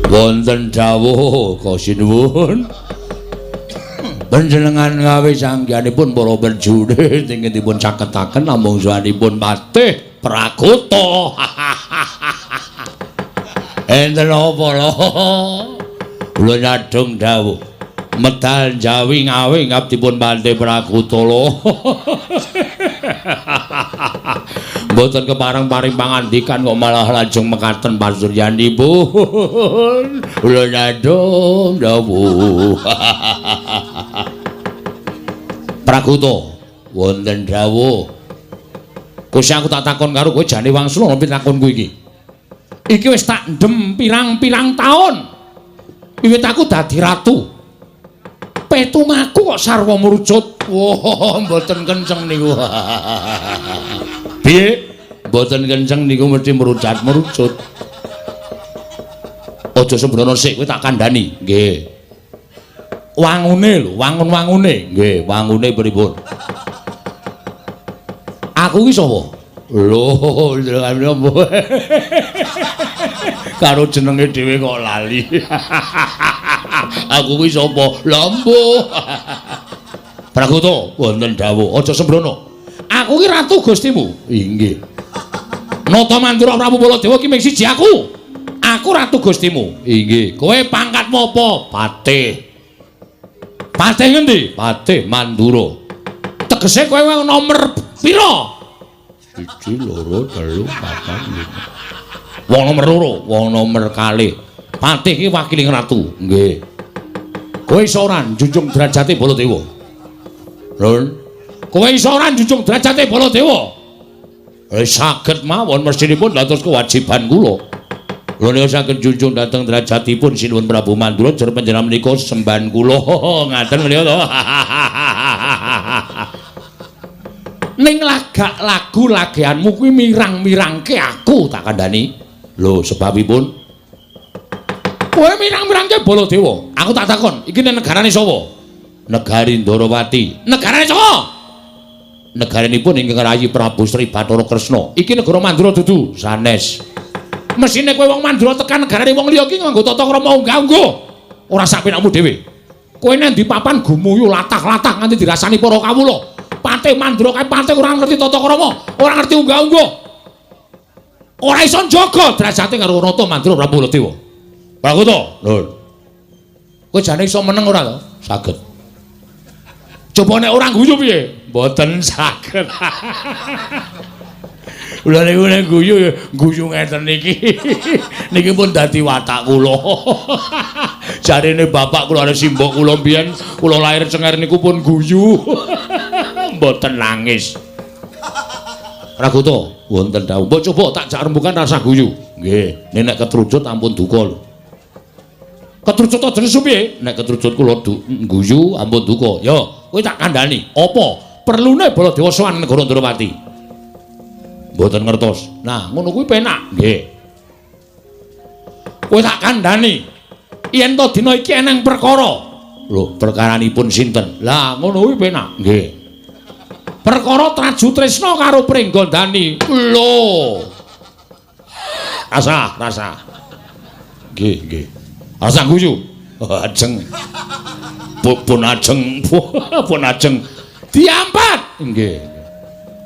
Wonten dawuh kosinuwun. Panjenengan gawe sanggihanipun para prajurit ingkang dipun caketaken namung suwanipun Patih Prakoto. Enten apa lho? Kula nyadhong dawuh. Medal Jawi Ngawi ngabdipun Patih Prakoto lho. Mboten kepareng paring pangandikan kok malah lajeng mekaten pasuryanipun. Kula nyadhong dawuh. Prakoto, wonten dawuh. Gusti aku tak takon karo kowe jane wangsul ana pitakonku iki. Iki wis tak ndem pirang-pirang taun. Wiwit aku dadi ratu. Petungaku kok sarwa mrucut. Wah, mboten kenceng niku. Piye? Mboten kenceng niku mesti merucat-merucut. Aja sembrono sik, kowe tak kandhani. Nggih. Wangune lho, wangun-wangune. Nggih, wangune pripun? Aku iki sapa? Lho, jenengane apa? Karo jenenge dhewe kok lali. Aku kuwi sapa? Lambo. Prakoto, wonten dawuh, aja sembrono. Aku ki ratu Gustimu. Inggih. Nata Mandura Prabu Baladewa ki mung siji aku. Aku ratu Gustimu. Inggih. Kowe pangkatmu apa? Patih. Patih ngendi? Patih Mandura. Tegese kowe nomor pira? 1 2 3 4 5. Wong nomor 2, wong nomor 2. Patih ki wakiling ratu. Nggih. Kowe iso ora njunjung derajate Baladewa? Lho. Kowe iso ora njunjung derajate Baladewa? Saged mawon, mestinipun dados kewajiban kula. Lho nek saged njunjung dhateng derajatipun Sinuwun Prabu Mandura jer panjenengan menika sembahan kula. Ngaten menika to. Ning lagak lagu lageanmu kuwi mirang-mirangke aku tak kandhani. Lho sebabipun kowe mirang-mirangke Baladewa. Aku tak takon, iki negarane sapa? Negari Ndarawati. Negarane sapa? Negaranipun ingkang rayi Prabu Sri Bathara Kresna. Iki negara Mandura dudu sanes. Mesine kowe wong Mandura tekan negarane wong liya iki nganggo tata krama unggah-ungguh. Ora sak penakmu dhewe. Kowe nang ndi papan gumuyu latah-latah nganti dirasani para kawula. Patih Mandura kae patih ora ngerti tata krama, ora ngerti unggah-ungguh. Ora iso njaga derajate karo Nata Mandura Prabu Baladewa. Prakoto, lho. Kowe jane iso meneng ora to? Saged. Coba nek ora guyu piye? Mboten saged. Kula niku nek guyu guyu ngeten niki. Niki pun dadi watak kula. Jarene bapak kula karo simbok kula mbiyen kula lahir cenger niku pun guyu. Mboten nangis. Prakoto, wonten dawuh. Mbok coba tak jak rembukan rasa guyu. Nggih, nek ketrucut ampun duka lho. Ketrucut aja nesu piye? Nek ketrucut kula guyu ampun duka. Yo, kowe tak kandhani. Apa perlune Baladewa sowan negara Ndrawati? Mboten ngertos. Nah, ngono kuwi penak. Nggih. Kowe tak kandhani. Yen to dina iki eneng perkara. Lho, perkaranipun sinten? Lah, ngono kuwi penak. Nggih. Perkara Traju Tresna karo Pringgondani. Lho. Rasa, rasa. Nggih, nggih. Rasa guyu. Ajeng. Pun ajeng, pun ajeng. Diampat. Nggih.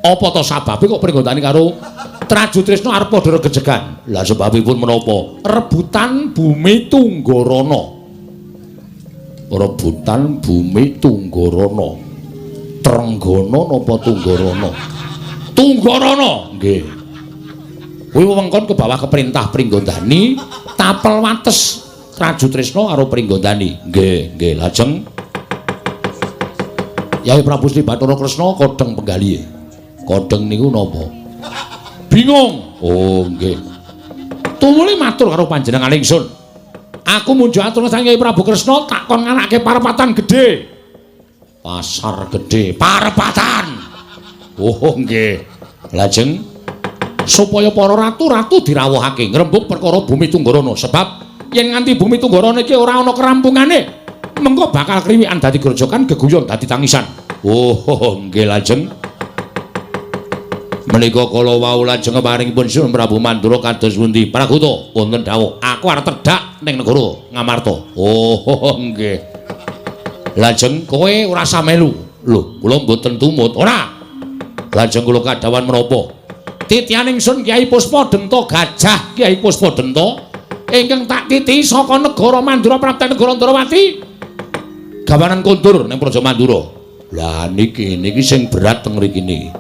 Apa to sababe kok Pringgondani karo Traju Tresna arep padha regejegan? Lah sebabipun menapa? Rebutan bumi Tunggarana. Rebutan bumi Tunggarana. Trenggana napa Tunggarana? Tunggarana. Nggih. Kuwi wewengkon ke bawah keperintah Pringgondani, tapel wates Traju Tresna karo Pringgondani. Nggih, nggih. Lajeng Yai Prabu Sri Bathara Kresna kodheng penggalihe. Kodheng niku napa? Bingung. Oh, nggih. Tumuli matur karo panjenengan ingsun. Aku munjuk atur sang Yai Prabu Kresna tak kon nganake parepatan gedhe. Pasar gedhe, parepatan. Oh, nggih. Lajeng supaya para ratu-ratu dirawuhake ngrembug perkara bumi Tunggarana, sebab yen nganti bumi Tunggarana iki ora ana kerampungane, mengko bakal kriwikan dadi grojokan, geguyon dadi tangisan. Oh, nggih. Lajeng Menika kala wau lajeng paringipun Sinuwun Prabu Mandura kados pundi? Pragoto wonten dawuh, aku arep tedhak ning negara Ngamarta. Oh, nggih. Lajeng kowe ora usah melu. Lho, kula mboten tumut. Ora. Lajeng kula kadhawan menapa? Titihan ingsun Kyai Puspa Denta Gajah Kyai Puspa Denta ingkang tak titihi saka negara Mandura prapta negara Ndrawati. Gawanan kondur ning Praja Mandura. Lah niki niki sing berat teng mriki niki.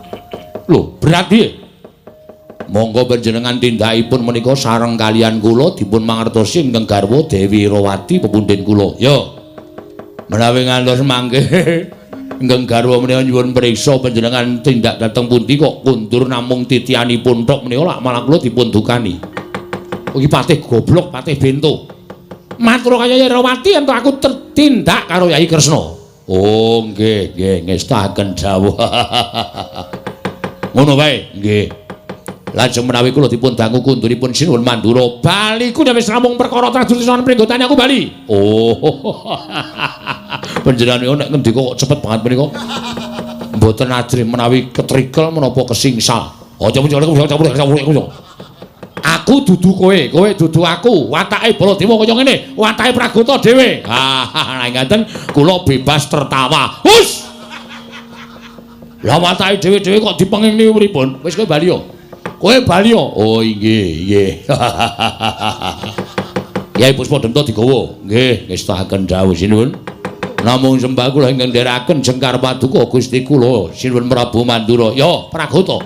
Lho, berat piye? Monggo panjenengan tindakipun menika sareng kalian kula dipun mangertosi ingkang garwa Dewi Rawati pepundhen kula. Yo. Menawi ngantos mangke ingkang garwa menika nyuwun priksa panjenengan tindak dhateng pundi kok kundur namung titihanipun tok menika lak malah kula dipun dukani. Iki patih goblok, patih bento. Matur kaya Yai Rawati ento aku tertindak karo Yai Kresna. Oh, nggih, nggih, ngestaken dawuh. Ngono wae, nggih. Lajeng menawi kula dipun dangu kunduripun Sinuwun Mandura, bali ku wis rampung perkara tradusan pringgotane aku bali. Oh. Panjenengan nek ngendika kok cepet banget menika. Mboten ajrih menawi ketrikel menapa kesingsal. Aja. Aku dudu kowe, kowe dudu aku. Watake Baladewa kaya ngene, watake Pragota dhewe. Ha, ngaten kula bebas tertawa. Hus. Lah watake dhewe-dhewe kok dipengingni pripun? Wis kowe bali yo. Kowe bali yo. Oh inggih, nggih. Kyai Puspa Denta digawa. Nggih, ngestaken dawuh sinuwun. Namung sembah kula ingkang nderekaken jengkar paduka Gusti kula Sinuwun Prabu Mandura. Yo, Pragota.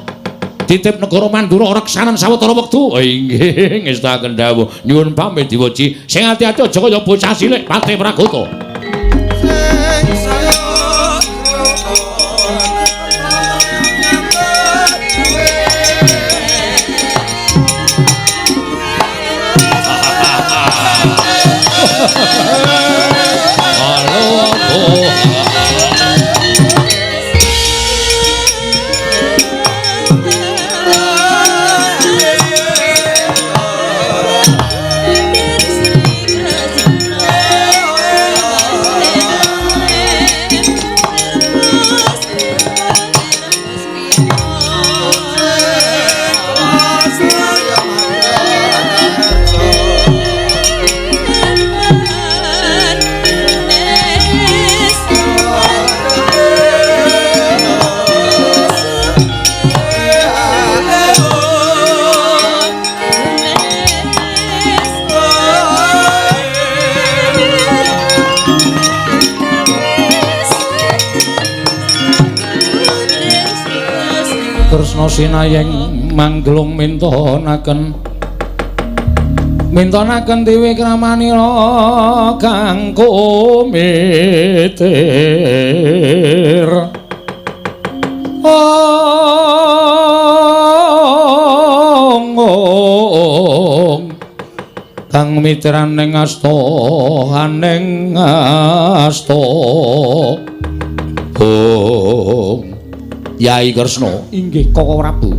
Titip negara Mandura reksanan sawetara wektu. Oh inggih, ngestaken dawuh. Nyuwun pamit diwoji. Sing ati-ati aja kaya bocah cilik Patih Pragota. Kresna sinayeng manggelung mintonaken mintonaken dewi kramanira kang kumitir. Ong ong kang mitiraning asta aning asta. Ong Yai Kresna inggih Koko Prabu.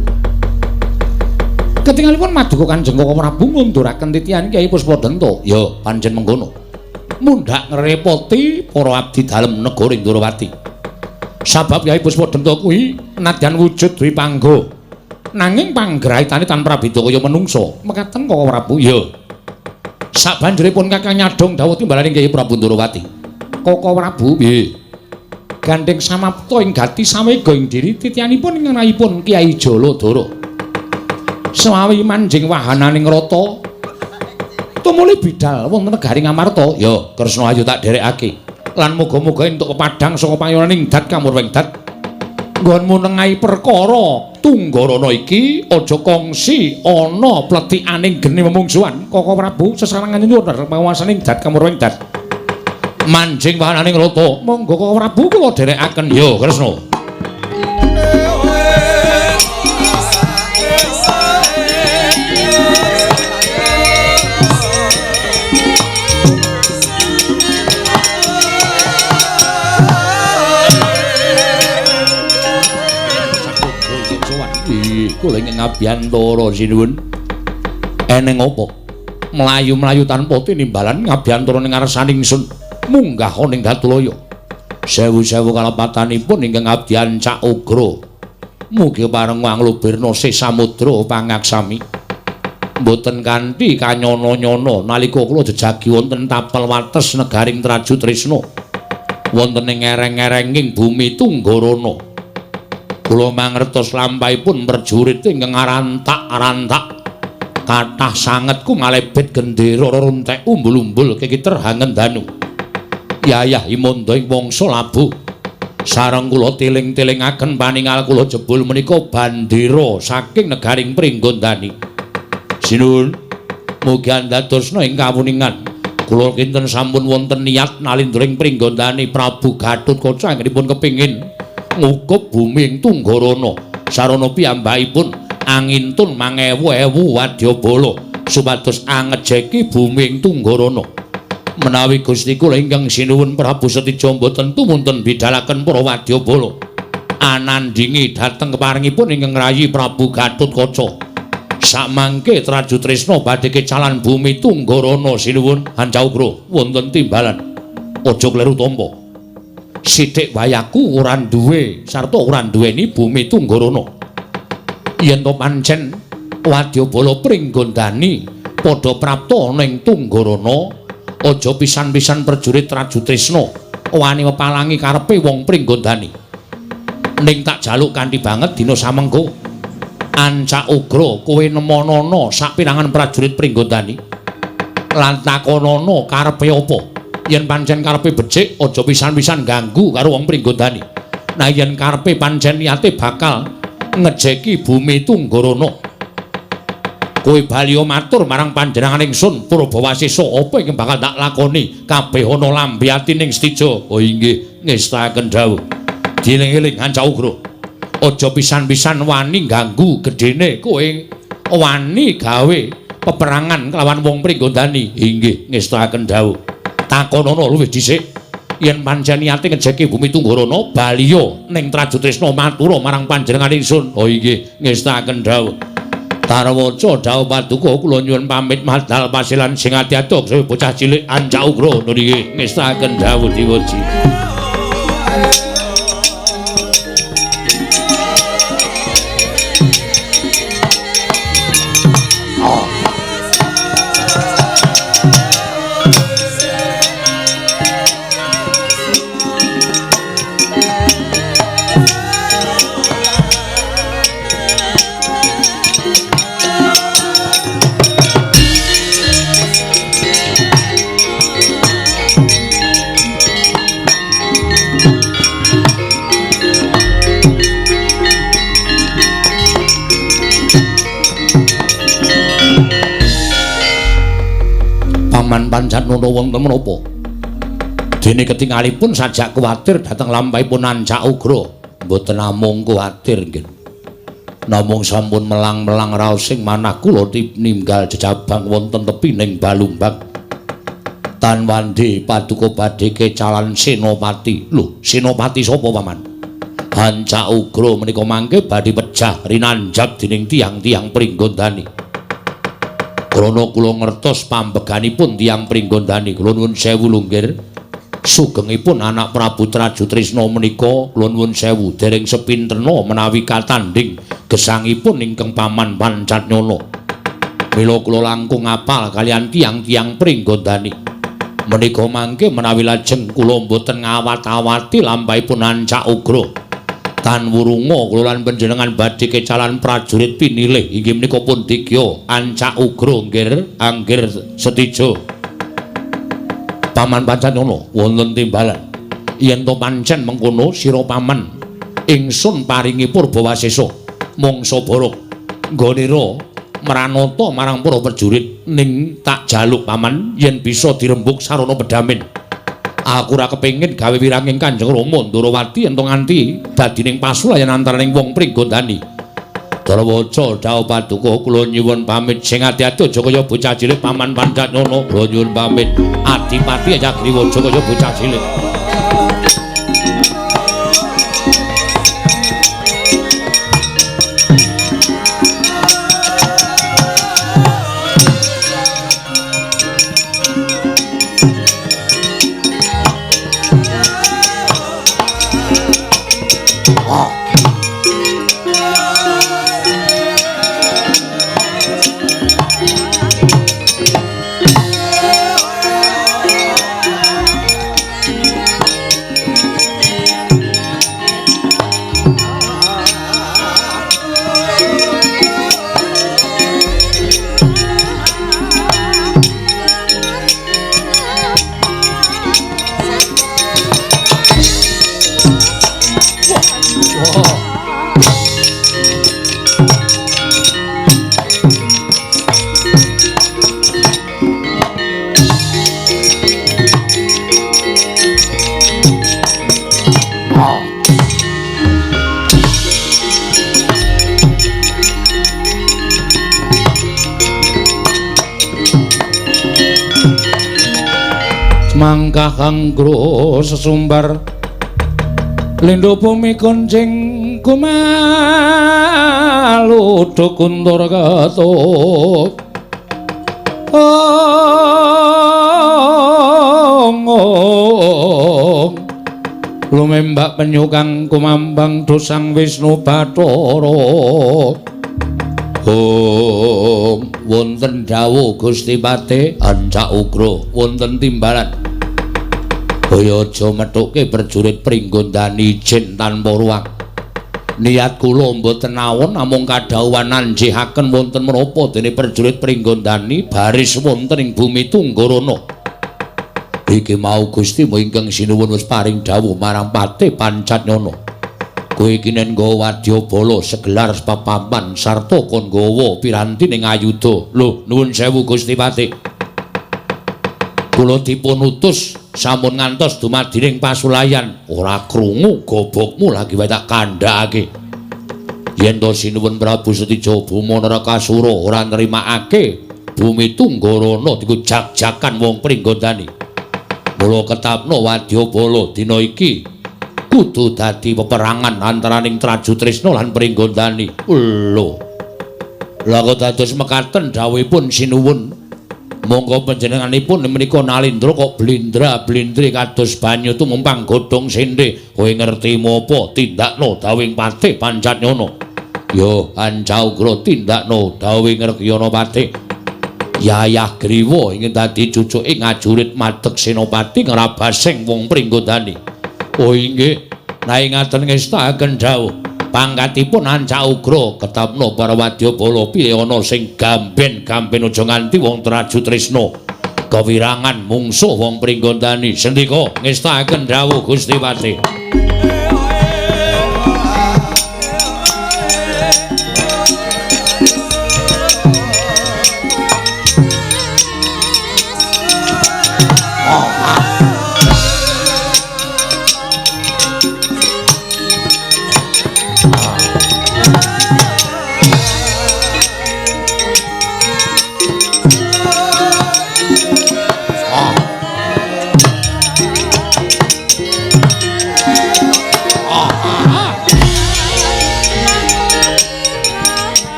Ketingalipun maduka Kanjeng Koko Prabu ngunduraken titihan Kyai Puspa Denta. Ya pancen mengkono. Mundhak ngrepoti para abdi dalem negara Ndrawati. Sabab Kyai Puspa Denta kuwi nadyan wujud dwi pangga. Nanging panggraitane tan prabeda kaya menungsa. Mekaten Koko Prabu. Ya. Sabanjuripun Kakang nyadhong dawuh timbalaning Kyai Prabu Ndrawati. Koko Prabu piye? Gandeng samapta ing gati samega ing diri titihanipun ing rayipun Kyai Jaladara. Semawi manjing wahananing rata tumuli bidal wonten negari Ngamarta. Ya, Kresna ayo tak derekake. Lan muga-muga entuk pepadhang saka payonaning dat kamurwing dat. Nggonmu nengahi perkara tunggarana iki aja kongsi ana pletikaning geni memungsuhan. Koko Prabu sesarengan nyuwun panguwasaning dat kamurwing dat. Manjing wahananing rata. Monggo Koko Prabu kula dherekaken. Ya, Kresna. Kula ingkang ngabiyantara sinuwun. Eneng apa? Mlayu-mlayu tanpa tinimbalan ngabiyantara ning ngarsaning ingsun. Munggah ning Datulaya. Sewu-sewu kalepatanipun ingkang abdian Cak Ugra. Mugi pareng anglubirna sih samudra pangaksami. Mboten kanthi kanyono-nyono nalika kula jejagi wonten tapel wates negaring Trajutrisna. Wonten ing ereng-erenging bumi Tunggarana. Kula mangertos lampahipun prajurit ingkang arantak-arantak. Kathah sanget kumalebet gendera runtek umbul-umbul kekiter hangendanu. Yayah imanda ing wangsa labuh. Sareng kula tiling-tilingaken paningal kula jebul menika bandera saking negaring Pringgondani. Sinuwun, mugi andadosna ing kawuningan. Kula kinten sampun wonten niat nalindra ing Pringgondani Prabu Gatotkaca anggenipun kepingin ngukup bumi ing Tunggarana. Sarana piyambakipun angintun mangewu-ewu wadyabala supados angejeki bumi ing Tunggarana. Menawi Gusti kula ingkang sinuwun Prabu Setija mboten tumunten bidalaken para wadyabala anandhingi dhateng keparengipun ingkang rayi Prabu Gatotkaca. Samangke Trajutrisna badhe kecalan bumi Tunggarana sinuwun Hancaugra wonten timbalan. Aja kleru tampa. Sithik wayaku ora duwe sarta ora duweni bumi Tunggarana. Yen to pancen wadyabala Pringgondani padha prapta ana ing Tunggarana, aja pisan-pisan prajurit Trajutrisna wani mepalangi karepe wong Pringgondani. Ning tak jaluk kanthi banget dina samengko Ancak Ugra kowe nemonana sapirangan prajurit Pringgondani lan takonana karepe apa. Yen pancen karepe becik aja pisan-pisan ganggu karo wong Pringgondani. Nah yen karepe pancen niate bakal ngejeki bumi Tunggarana, kowe bali matur marang panjenengan ingsun Purbawasesa apa ingkang bakal tak lakoni kabeh ana lambe atining Setija. Oh inggih, ngestakaken dawuh. Dieling-eling Ancak Ugra, aja pisan-pisan wani ganggu gedene kowe wani gawe peperangan kelawan wong Pringgondani. Inggih, ngestakaken dawuh. Takonana luwih dhisik yen pancen niate ngejeki bumi Tunggarana baliya ning Trajutrisna matura marang panjenengan ingsun. Oh inggih, ngestakaken dawuh. Tarwaca dawuh paduka kula nyuwun pamit madal pasilan sing ati-ati saya bocah cilik Ancak Ugra. Nggih, ngestakaken dawuh diwoji. Paman Pancatnana wonten menapa? Dene ketingalipun sajak kuwatir dhateng lampahipun Ancak Ugra. Mboten namung kuwatir nggih. Namung sampun melang-melang raosing manah kula tininggal jejabang wonten tepining Balumbang. Tan wandi paduka badhe kecalan Senopati. Lho, Senopati sapa, Paman? Ancak Ugra menika mangke badhe pejah rinanjab dening tiyang-tiyang Pringgondani. Krana kula ngertos pambeganipun tiyang Pringgondani, kula nuwun sewu lunggir. Sugengipun anak Prabu Trajutrisna menika kula nuwun sewu dereng sepintena menawi katandhing gesangipun ingkang Paman Pancatnana. Mila kula langkung apal kaliyan tiyang-tiyang Pringgondani. Menika mangke menawi lajeng kula mboten ngawat-awati lampahipun Ancak Ugra. Tan wurunga kula lan panjenengan badhe kecalan prajurit pinilih inggih menika pun digya Ancak Ugra nggir anggir Setija. Paman Pancatnana wonten timbalan. Yen to pancen mengkono sira paman ingsun paringi Purbawasesa mangsa borok nggonira mranata marang para prajurit ning tak jaluk paman yen bisa dirembug sarana pedamin. Aku ora kepengin gawe wiranging Kanjeng Rama Ndorowati yen to nganti dadining pasulayan antaraning wong Pringgondani. Darawaca dawuh paduka kula nyuwun pamit sing ati-ati aja kaya bocah cilik Paman Pancatnana. Kula nyuwun pamit adipati Ayagriwa aja kaya bocah cilik. Mangkah anggra sesumbar lindho bumi konjing kumaluduk kuntur ketuk. Ong ong lumembak penyu kang kumambang dosang Wisnu Bathara. Om wonten dawuh Gusti Patih Ancak Ugra wonten timbalan. Kaya aja methuke prajurit Pringgondani ijin tanpa ruang. Niat kula mboten awon namung kadhawuhan anjihaken wonten menapa dene prajurit Pringgondani baris wonten ing bumi Tunggarana. Iki mau Gusti ingkang sinuwun wis paring dawuh marang Patih Pancatnyana. Kowe iki nen nggawa wadyabala segelar papaman sarta kon nggawa piranti ning ayuda. Lho nuwun sewu Gusti Patih. Kula dipun utus sampun ngantos dumadining pasulayan. Ora krungu gobokmu lagi wae tak kandhakake. Yen to sinuwun Prabu Setija Bhuma Narakasura ora nrimakake bumi Tunggarana diku jak-jakan wong Pringgondani. Mula ketapno wadyabala dina iki kudu dadi peperangan antaraning Trajutrisna lan Pringgondani. Lho. Lah kok dados mekaten dawuhipun sinuwun. Monggo panjenenganipun menika Nalindra kok blindra-blindri kados banyu tumumpang godhong sendhe. Kowe ngerti apa tindakno dawuhing Patih Pancatnyana? Yo Ancak Ugra tindakno dawuhing Rekyana Patih. Yayah Griwa ingkang dadi cucuke ngajurit madeg senopati ngrabasing wong Pringgondani. Oh inggih, naing ngaten ngestakaken dawuh. Pangkatipun Ancak Ugra ketapno para wadyabala pilih ana sing gamben-gamben aja nganti wong Trajutrisna kewirangan mungsuh wong Pringgondani. Sendika ngestakaken dawuh Gusti Patih.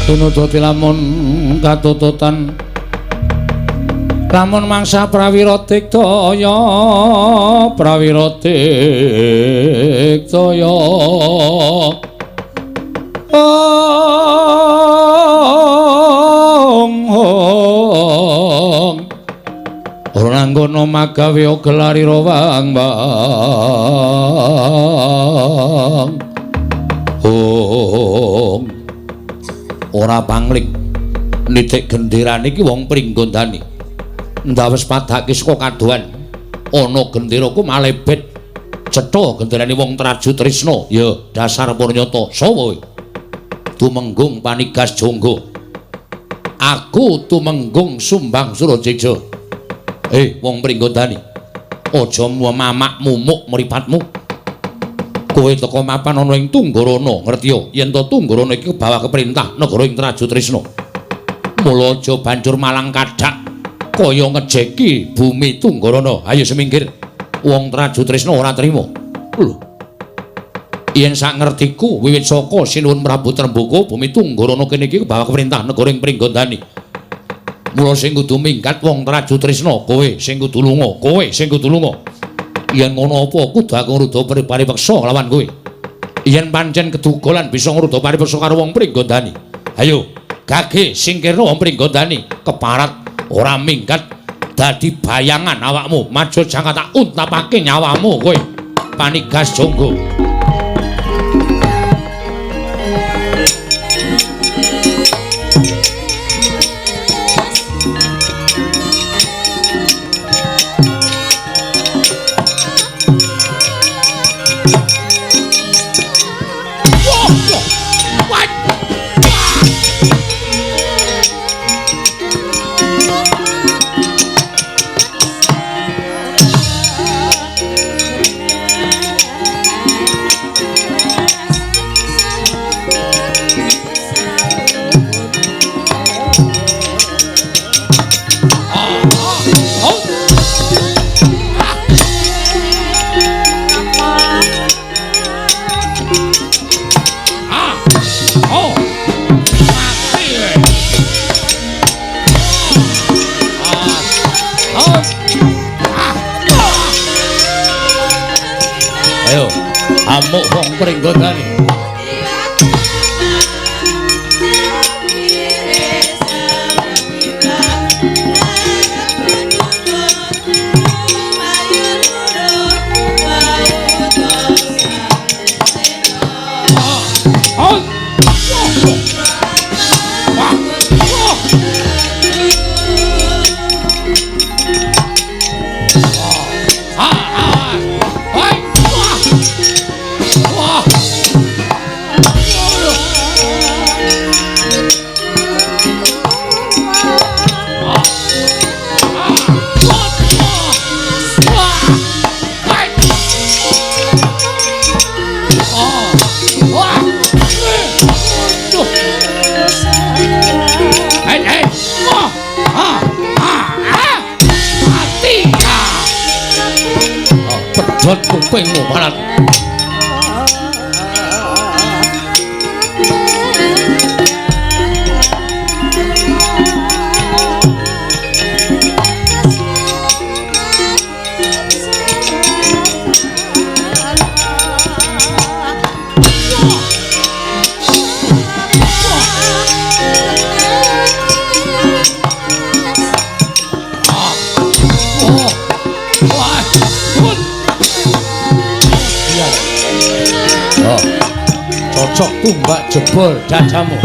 Tunututi lamun katututan lamun mangsa prawira diktaya prawira diktaya ong ong ora nanggono magawe gelarira wang wang ong ora pangling nitik genderane iki wong Pringgondani ndawes padake saka kadohan ana gendera ku malebet cetha genderane wong Trajutrisna. Ya dasar purnyata sapa kowe? Tumenggung Panigas Jonggo. Aku Tumenggung Sumbang Surajeja. Wong Pringgondani, aja mamak mumuk mripatmu. Kowe teka mapan ana ing Tunggarana, ngerti ya? Yen to Tunggarana iki bawa keperintah negara ing Trajutrisna. Mula aja banjur malang kadhak kaya ngejeki bumi Tunggarana. Ayo semingkir. Wong Trajutrisna ora trima. Lho, Yen sak ngertiku wiwit saka Sinuwun Prabu Tremboko bumi Tunggarana kene iki kebawa perintah negara ing Pringgondani. Mula sing kudu minggat wong Traju Trisna kowe sing kudu lunga, kowe sing kudu lunga. Yen ngono apa kudu aku ngruda paripeksa lawan kowe. Yen pancen keduga lan bisa ngruda paripeksa karo wong Pringgondani. Ayo, gage singkirna wong Pringgondani, keparat ora minggat dadi bayangan awakmu, maju jangka tak untapake nyawamu kowe. Panigas Jonggo. Ayo, amuk wong Pringgondani. Pedhot kupingmu malah. Cocok tumbak jebol dadamu.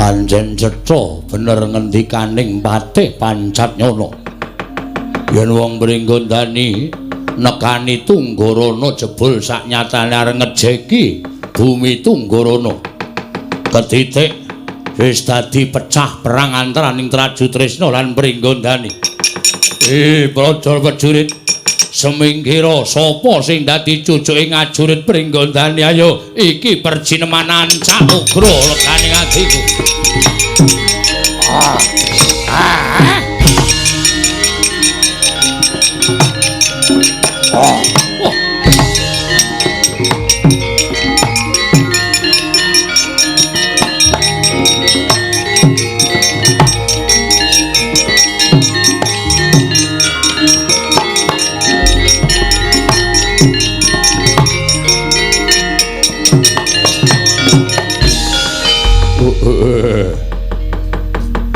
Pancen cetha bener ngendikaning Patih Pancatnyana. Yen wong Pringgondani nekani Tunggarana jebul saknyatane arep ngejeki bumi Tunggarana. Ketitik wis dadi pecah perang antaraning Trajutrisna lan Pringgondani. Praja prajurit, semingkira sapa sing dadi cucuke ngajurit Pringgondani? Ayo iki perjineman ancak ugra legane atiku.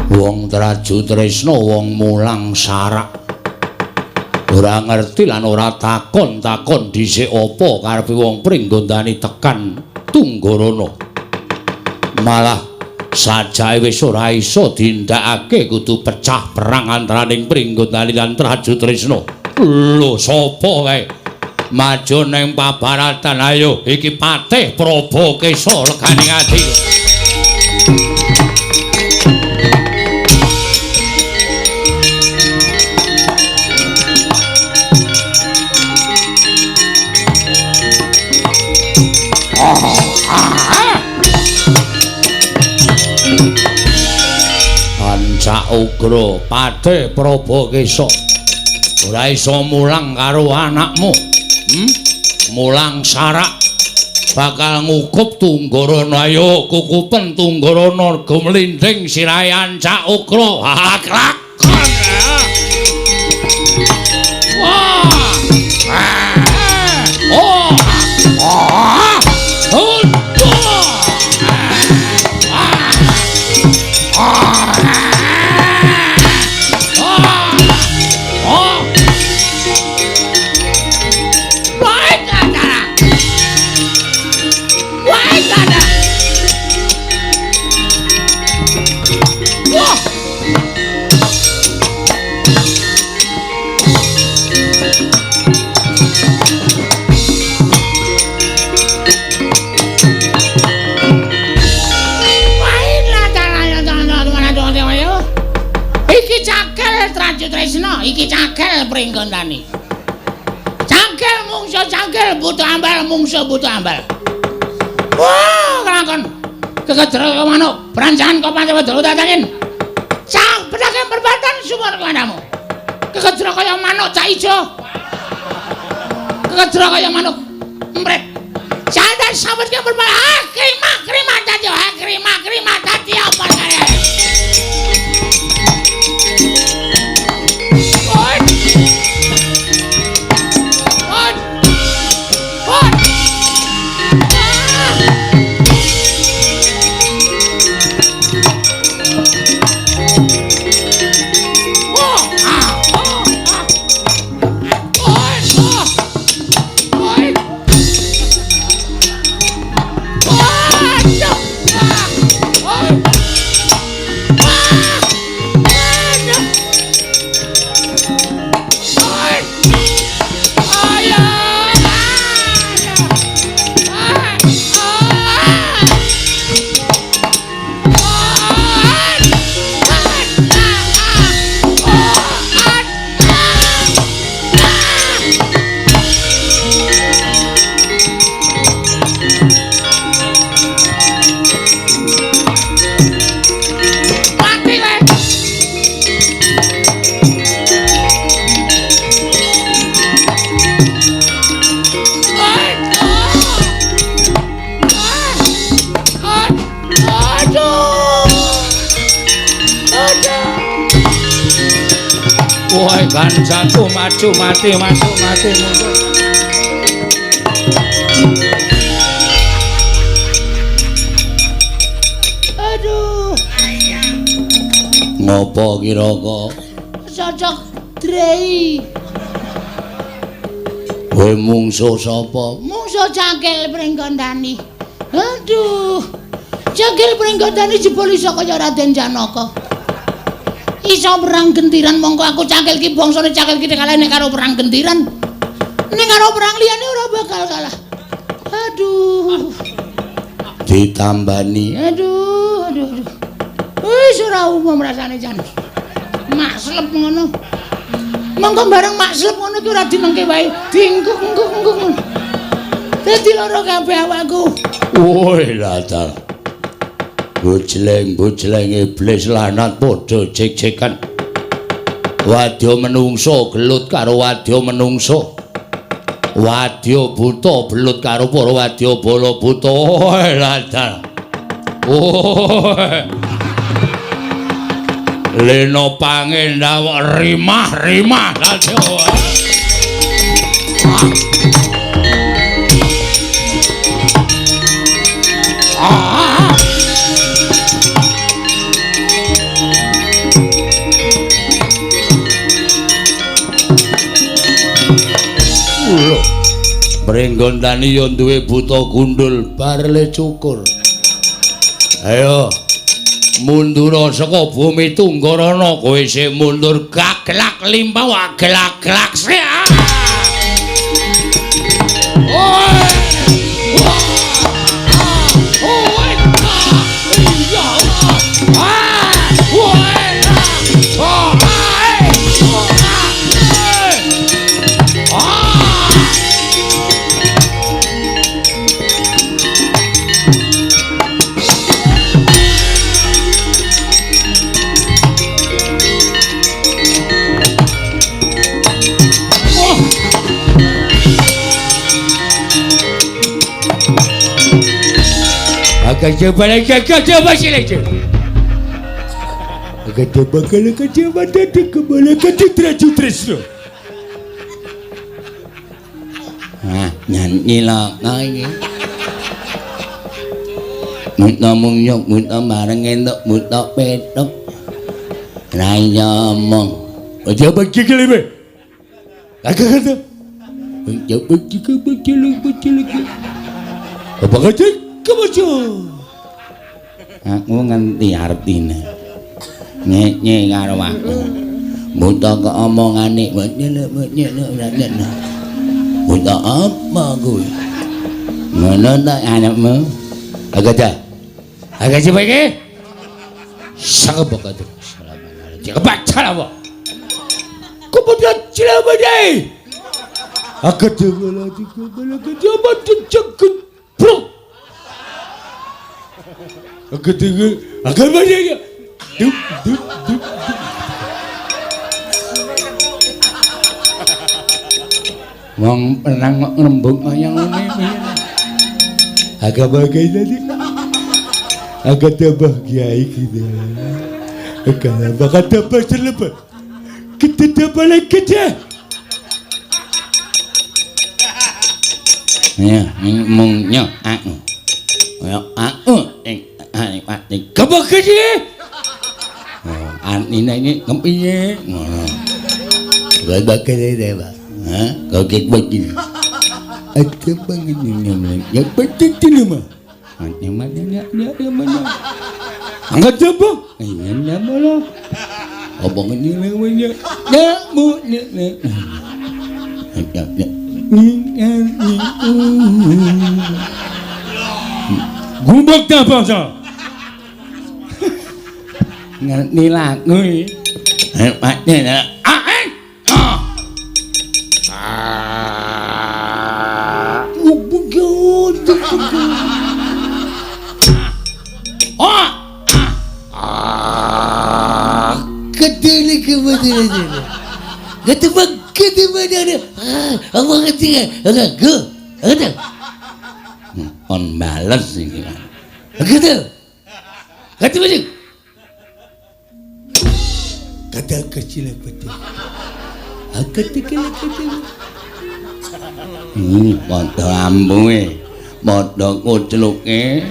Wong Trajutrisna wong mulang sarak, ora ngerti lan ora takon-takon dhisik apa karepe wong Pringgondani tekan Tunggarana. Malah sajake wis ora iso dindakake, kudu pecah perang antaraning Pringgondani lan Trajutrisna. Lho sapa kae? Maju ning pabaratan, ayo iki Patih Prabakesa legane ati. Ancak ugra Patih Prabakesa ora iso mulang karo anakmu. Mulang sarak bakal ngukup Tunggarana. Ayo kukupen Tunggarana gumlinding sirahe ancak ugra. Klakon. Wah. Oh. Tresna iki cagel Pringgondani. Cagel mungsu cagel butuh ambal mungsu butuh ambal. Wah, kelakon. Kekedra manuk, branjangan kok pancen wedal tatangin. Cak bedake perbatan sumur kandhamu. Kekedra kaya manuk cak ijo. Kekedra kaya manuk empret. Jangan sambet ke perbatan. Ah, krima krima dadi ah krima krima dadi apa kaya. Woi kancaku maju mati masuk mati mundur. Aduh. Ngopo kira-kira? Cocok drei. Kowe mungsuh sapa? Mungsuh cangkel Pringgondani. Aduh. Cakil Pringgondani jebul iso kaya Raden Janaka. Iso perang gentiran mongko aku cakil ki bangsane cakil ki kalah nek karo perang gentiran. Nek karo perang liyane ora bakal kalah. Aduh. Ditambani. Aduh, aduh, aduh. Wis ora umum rasane jan. Makslep ngono. Mongko bareng makslep ngono ki ora dinengke wae, diengkuk-engkuk-engkuk. Dadi lara kabeh awakku. Woi latar. Bojleng-bojleng iblis lanat padha jek-jekan. Wadya menungso gelut karo wadya menungso. Wadya buta belut karo para wadya bala buta. Woi latar. Woi. Lena pangendawa rimah-rimah ladya. Lho, Pringgondani ya duwe buta gundul barle cukur. Ayo mundura saka bumi Tunggarana, kowe isih mundur gaglak limpah waglak-glak sih. Ah, nyanyi laka iki. Buta mungyuk, buta bareng entuk buta petuk. Ra iya omong. Aja bagi kelime. Agak kata. Aja bagi bagi. Apa kata? Kebaca. Aku ngerti artine. Nyenye karo aku. Buta kok omongane buta apa kuwi? Ngono ta anakmu? Agak dah. Agak coba iki. Sangat bakat. Kebaca apa? Kemudian cilabadai. Agak coba lagi coba cek bro. Agak tiga, agak banyak. Dup dup dup. Wong perang kok ngrembug kaya ngene piye. Agak bagai tadi. Agak tambah kiai kita. Agak bakal tambah celebek. Kita tambah lagi kita. Ya, mung nyo aku. Ya aku ing ati. Kebak iki. Oh, atine iki kepiye? Ngono. Bagai dhewe, Pak. Hah? Kaget begini. Ada bangun ya betul mah. Ati mana ya ya mana. Angkat apa? Iya nama lo. Apa ngene namanya? Ya bu ne ne. Ya ya. Gumbak ta bangsa. Ngerti lagu iki. Hebatnya. On bales iki. Gitu. Gitu. Kata kecil peti. Kecil kecil. Ini padha ambuhe, padha kucluke,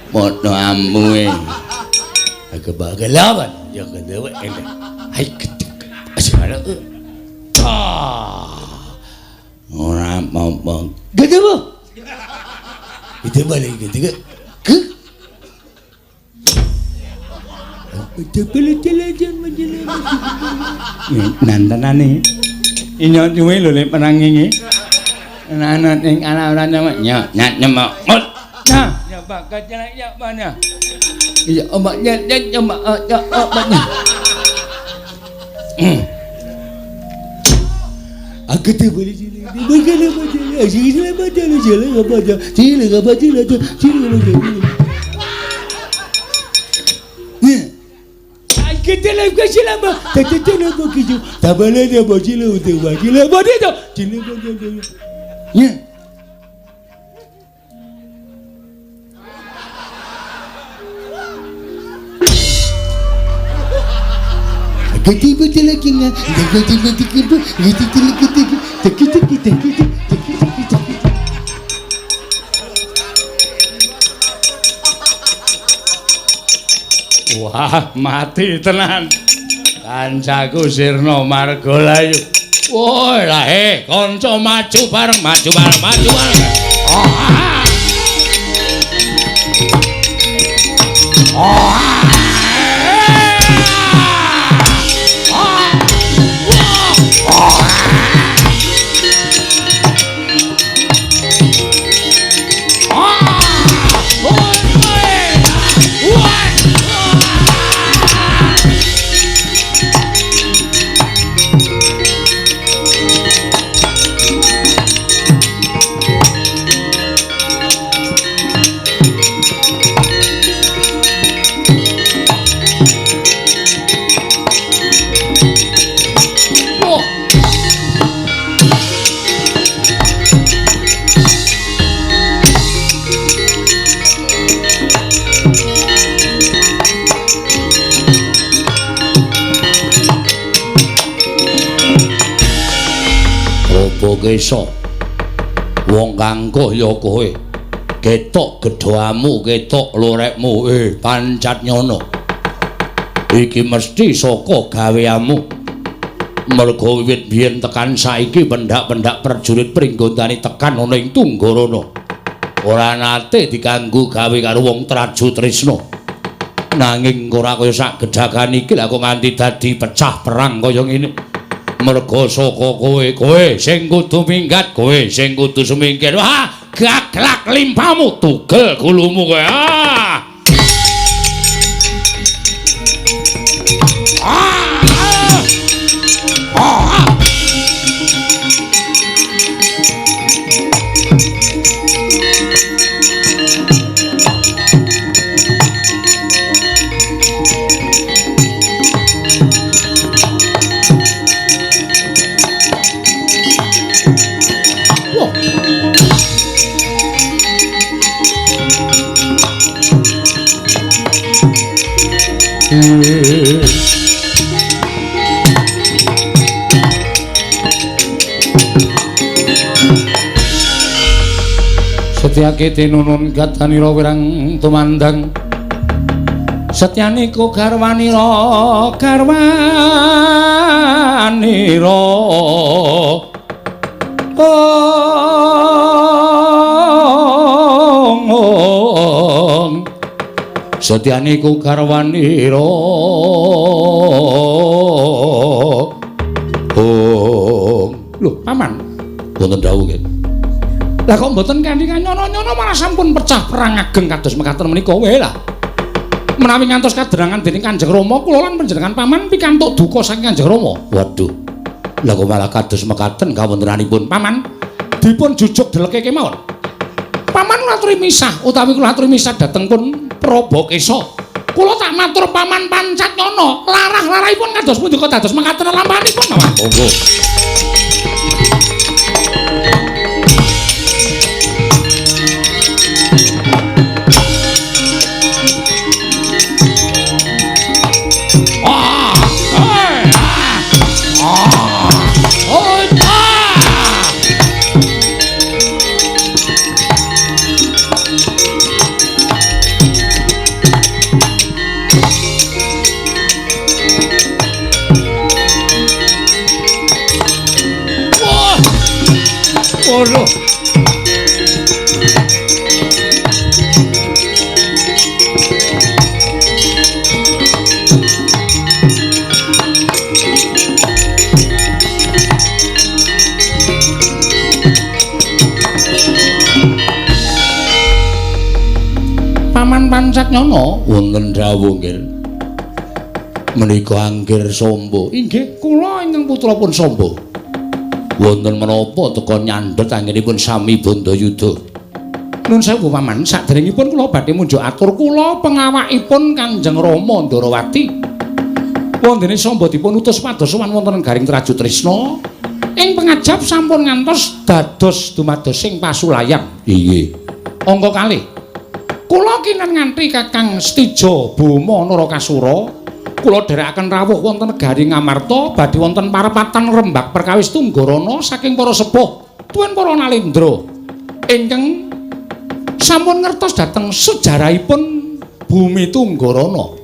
padha ambuhe. Agak bagai lawan, ya kedewe ele. Hai ketik. Asyara. Ora apa-apa. Gitu bu. Itu balik gitu. Ke. Nantenane. Inyo duwe lho lek perang iki. Ana ing ala ora nyemek nya nyemek. Nah, ya bakat jelek ya mana. Iya, omak nya nya nyemek ya omaknya. Aku tuh boleh sini. Bagaimana bagaimana? Sini bagaimana jalan apa aja? Sini apa jalan sini apa jalan. Kita lagi selama, tak tak nak begitu. Tak boleh dia bocil untuk bocil, boleh tu. Sini boleh. Ya. Kita betul lagi ngah, kita betul kita, kita kita kita kita kita kita kita. Wah, mati tenan. Kancaku sirna margalayu. Woi lah kanca maju bareng, maju bareng, maju bareng. Oh. Oh. Kesa wong kangkuh ya kowe ketok gedhamu ketok lorekmu pancat nyono iki mesti saka gaweanmu mergo wiwit biyen tekan saiki pendak-pendak prajurit Pringgondani tekan ana ing Tunggarana ora nate diganggu gawe karo wong Traju Trisna nanging ora kaya sak gedhagan iki lha kok nganti dadi pecah perang kaya ngene. Mergo saka kowe, kowe sing kudu minggat, kowe sing kudu sumingkir. Wah, gaglak limpamu, tugel gulumu kowe. Ah. Ah. Ah. Setyake tinunun gadanira wirang tumandang setyaniku garwanira garwanira ong setyaniku garwanira ong. Lho paman wonten dawuh nggih. Lah kok mboten kanthi nyono-nyono malah sampun pecah perang ageng kados mekaten menika wae lah. Menawi ngantos kadherangan dening Kanjeng Rama kula lan panjenengan paman pikantuk duka saking Kanjeng Rama. Waduh. Lah kok malah kados mekaten kawontenanipun paman dipun jujuk deleke kemawon. Paman kula aturi misah utawi kula aturi misah dhateng pun Prabokesa. Kula tak matur paman pancat nyono larah-larahipun kados pundi kok dados mekaten lampahanipun paman. Monggo. Waduh. Paman Pancatnyana. Wonten dawuh nggih. Menika Anggir Samba. Inggih, kula ingkang putra pun Samba. Wonten menapa teka nyandhet anggenipun sami Bandayuda? Nun sewu Paman, saderengipun kula badhe munjuk atur kula pengawakipun Kanjeng Rama Ndarawati. Wondene Samba dipun utus pados sowan wonten Garing Trajutrisna. Ing pengajap sampun ngantos dados dumadosing pasulayan. Inggih. Angka kalih. Kula kinen nganti Kakang Setija Boma Narakasura, kula dherekaken rawuh wonten negari Ngamarta badhe wonten parepatan rembag perkawis Tunggarana saking para sepuh tuwin para nalendra ingkang sampun ngertos dhateng sejarahipun bumi Tunggarana.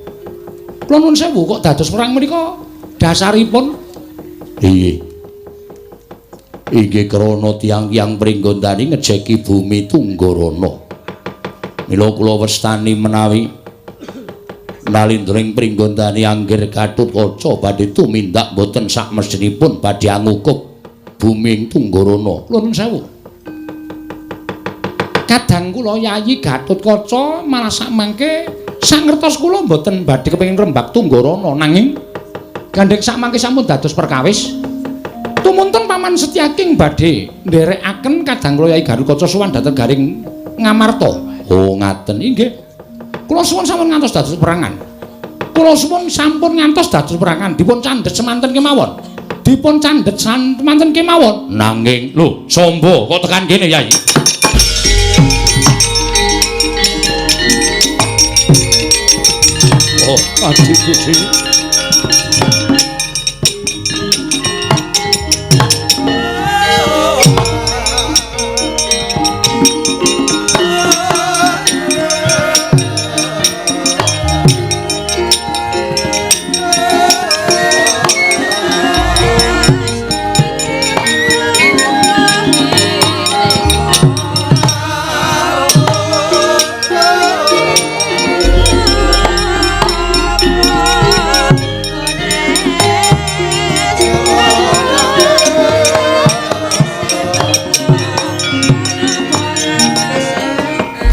Kula nuwun sewu kok dados perang menika dasaripun? Inggih. Inggih krana tiyang-tiyang Pringgondani ngejeki bumi Tunggarana. Mila kula wastani menawi nalindring Pringgondani Anggir Gatotkaca badhe tumindak boten sakmestinipun badhe angukup bumi ing Tunggarana. Kula nuwun sewu. Kadang kula Yayi Gatotkaca malah sakmangke sangertos kula mboten badhe kepengin rembag Tunggarana, nanging gandheng sakmangke sampun dados perkawis. Tumunten Paman Setyaking badhe nderekaken kadang kula Yayi Gatotkaca sowan dhateng Garing Ngamarta. Oh ngaten inggih. Kula suwun sampun ngantos dados perangan. Kula suwun sampun ngantos dados perangan. Dipun candhet semanten kemawon. Dipun candhet semanten kemawon. Nanging lho, Samba kok tekan kene Yayi? Oh, adikku sing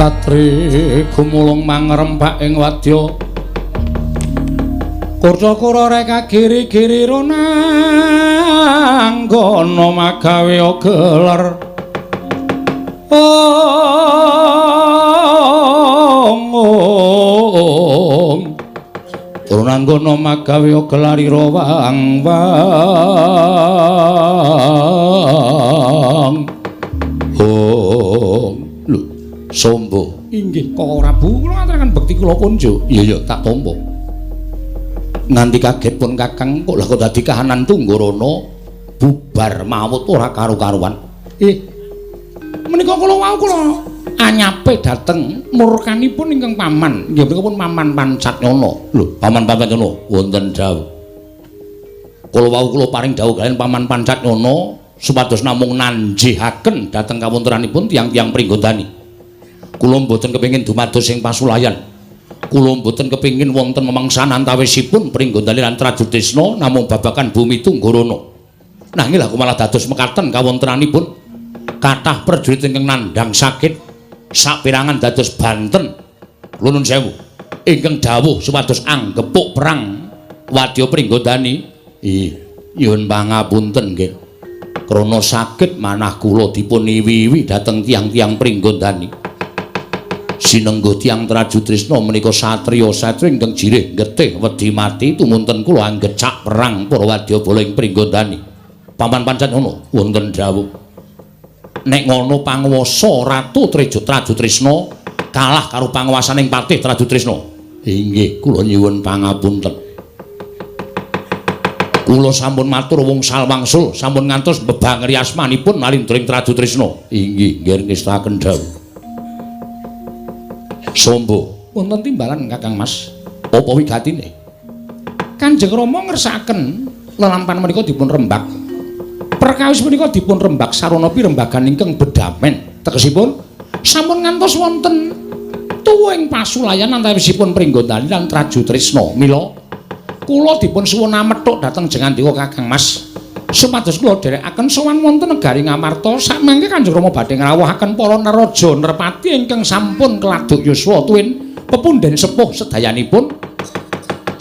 Katri gumulung mangrempak ing wadya Kurca-kura reka giri-giri ronanggana magawe geler. Ong Ronanggana magawe gelarira wang wang. Ong lho Samba. Inggih Koko Prabu, kula ngaturaken bekti kula kunjuk. Iya iya tak tampa. Nganti kaget pun Kakang kok lah kok dadi kahanan Tunggarana bubar mawut ora karu-karuan. Menika kula wau kula anyape dhateng murkanipun ingkang paman. Nggih menika pun Paman Pancatnyana. Lho, Paman Pancatnyana wonten dawuh. Kula wau kula paring dawuh kaliyan Paman Pancatnyana supados namung nanjihaken dhateng kawontenanipun tiyang-tiyang Pringgondani. Kula mboten kepengin dumados ing pasulayan. Kula mboten kepengin wonten memangsan antawisipun Pringgondani lan Trajutrisna namung babagan bumi Tunggarana. Nanging lha kok malah dados mekaten kawontenanipun kathah prajurit ingkang nandhang sakit saperangan dados banten. Kula nuwun sewu ingkang dawuh supados anggepuk perang wadya Pringgondani. Ih, nyuwun pangapunten nggih. Krana sakit manah kula dipun iwi-iwi dhateng tiyang-tiyang Pringgondani. Sinengguh tiyang Trajutrisna menika satriya-satriya ingkang jirih getih wedi mati tumunten kula anggecak perang para wadyabala ing Pringgondani. Paman Pancatnyana wonten dawuh. Nek ngono panguwasa Ratu Trajutrisna kalah karo panguwasaning Patih Trajutrisna. Inggih, kula nyuwun pangapunten. Kula sampun matur wungsal wangsul sampun ngantos bebangeri asmanipun nalindring Trajutrisna. Inggih, nggih ngestaken dawuh. Samba, wonten timbalan Kakang Mas. Apa wigatine? Kanjeng Rama ngersakaken lelampan menika dipun rembag. Perkawis menika dipun rembag sarana pirembagan ingkang bedamen. Tegesipun sampun ngantos wonten tuwuhing pasulayan antawisipun Pringgondani lan Trajutrisna. Mila kula dipun suwun amethuk dhateng jengandika Kakang Mas. Supados kula dherekaken sowan wonten negari Ngamarta sakmangke Kanjeng Rama badhe ngrawuhaken para neraja nerpati ingkang sampun keladuk yuswa tuwin Pepunden sepuh sedayanipun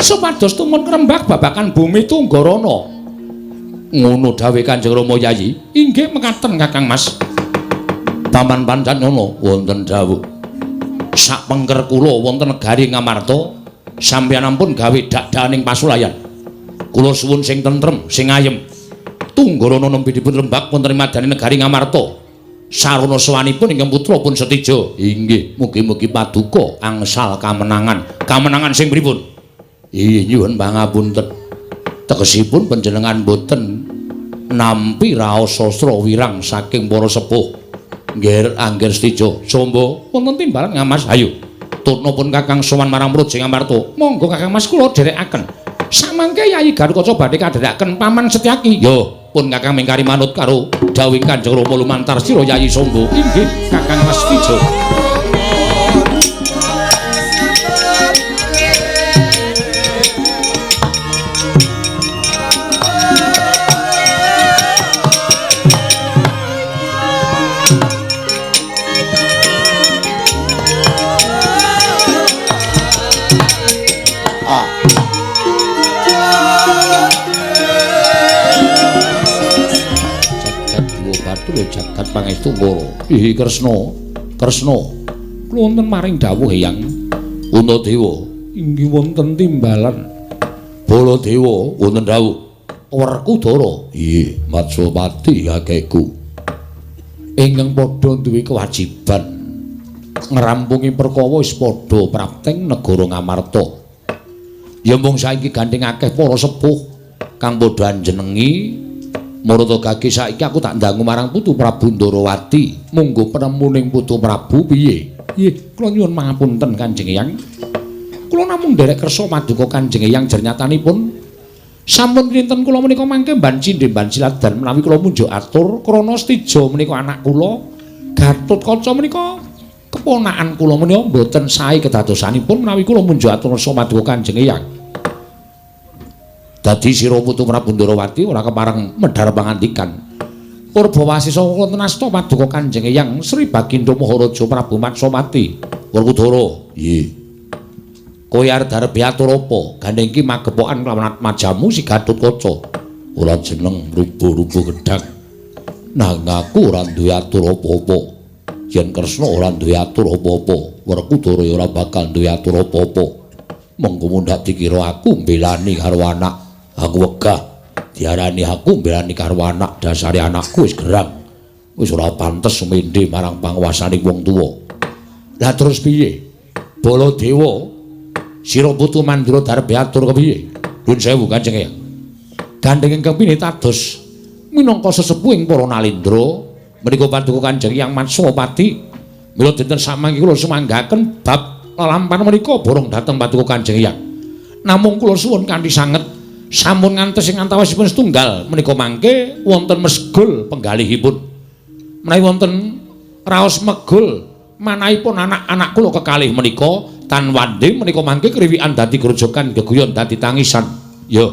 supados tumun krembag babakan bumi Tunggarana. Ngono dawuh Kanjeng Rama Yayi. Inggih mekaten Kakang Mas. Paman Pancanyana wonten dawuh. Sak pengker kula wonten negari Ngamarta, sampeyan ampun gawe dak-dakaning pasulayan. Kula suwun sing tentrem, sing ayem. Tunggarana nembe dipun rembag wonten ing madyaning negari Ngamarta. Sarana sowanipun ingkang putra pun setija. Inggih, mugi-mugi paduka angsal kamenangan. Kamenangan sing pripun? Inggih, nyuwun pangapunten. Tegesipun panjenengan boten nampi raos sastra wirang saking para sepuh. Nggih, angger setija. Sombo wonten timbalan Ngamas. Ayo. Tutna pun Kakang sowan marang Praja Ngamarta. Monggo Kakang Mas kula dherekaken. Samangke Yayi Garukaca badhe kadherekaken Paman Setyaki. Yo, pun Kakang mingkari manut karo dawuh Kanjeng Rama lumantar sira Yayi Sombo. Inggih, Kakang Mas Tija. Jagat pangestu Ngoro. Ihi Kresna, Kresna. Kula wonten maring dawuh Eyang Puntadewa. Inggih wonten timbalan Baladewa wonten dawuh. Werkudara. Ihi Matswapati kakekku. Ingkang padha duwe kewajiban ngrampungi perkara wis padha prapteng negara Ngamarta. Ya mung saiki gandeng akeh para sepuh kang padha anjenengi Marata gage saiki aku tak ndangu marang Putu Prabu Ndarawati. Monggo penemuning Putu Prabu piye? Nggih, kula nyuwun pangapunten Kanjeng Eyang. Kula namung nderek kersa paduka Kanjeng Eyang jernyatanipun sampun kinten kula menika mangke mban cindhe mban siladan menawi kula munjuk atur krana Setija menika anak kula, Gatotkaca menika keponakan kula menika mboten sae kedadosanipun menawi kula munjuk atur kersa paduka Kanjeng Eyang. Dadi sira Putu Prabu Ndarawati ora kepareng medhar pangandikan. Purbawasisa wonten asta paduka Kanjeng Eyang Sri Baginda Maharaja Prabu Matswapati. Werkudara, nggih. Kowe arep darep atur apa? Gandeng iki magepokan kelawan atmajamu si Gatotkaca. Ora jeneng rubuh-rubuh gedhang. Nang aku ora duwe atur apa-apa. Yen Kresna ora duwe atur apa-apa, Werkudara ya ora bakal duwe atur apa-apa. Monggo mundhak dikira aku mbelani karo anak. Aku wegah diarani aku mbelani karo anak, dasare anakku wis gerang. Wis ora pantes sumendhe marang panguwasane wong tuwa. Lah terus piye? Baladewa, sira putu Mandura darep atur kepiye? Nuwun sewu Kanjeng Eyang. Gandeng ingkang pinitados minangka sesepuhing para nalendra menika paduka Kanjeng Eyang Matswapati. Mila dinten samangke kula sumanggaken bab lelampahan menika borong dhateng paduka Kanjeng Eyang. Namung kula suwun kanthi sanget sampun ngantos ing antawisipun setunggal menika mangke wonten mesgul penggalihipun. Menawi wonten raos megul manahipun anak-anak kula kekalih menika tan wande menika mangke kriwikan dadi grojogan geguyon dadi tangisan. Ya,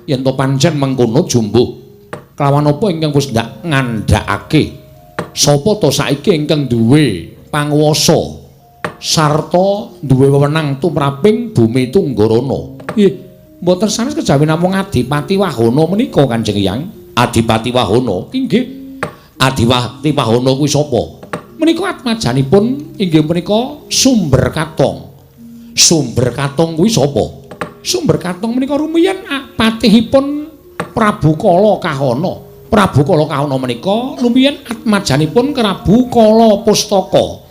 yen to pancen mengkono jumbuh kelawan apa ingkang wis ndak ngandhakake? Sapa to saiki ingkang duwe panguwasa sarta duwe wewenang tumraping bumi Tunggarana? Nggih, mboten sanes kejawi namung Adipati Wahana menika Kanjeng Eyang. Adipati Wahana? Inggih. Adipati Wahana kuwi sapa? Menika atmajanipun inggih menika Sumber Katong. Sumber Katong kuwi sapa? Sumber Katong menika rumiyin patihipun Prabu Kala Kahana. Prabu Kala Kahana menika rumiyin atmajanipun Prabu Kala Pustaka.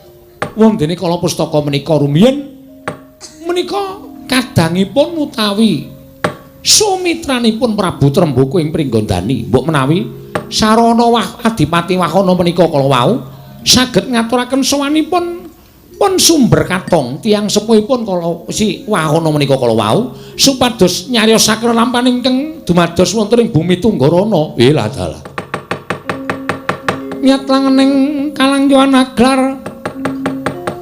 Wondene Kala Pustaka menika rumiyin menika kadangipun utawi sumitranipun Prabu Tremboko ing Pringgondani. Mbok menawi sarana Adipati Wahana menika kala wau saged ngaturaken sowanipun pun Sumber Katong tiyang sepuhipun kala si Wahana menika kala wau supados nyariosaken lelampahan ingkang dumados wonten ing bumi Tunggarana. Lah dalah. Nyat langening kalangguhan aglar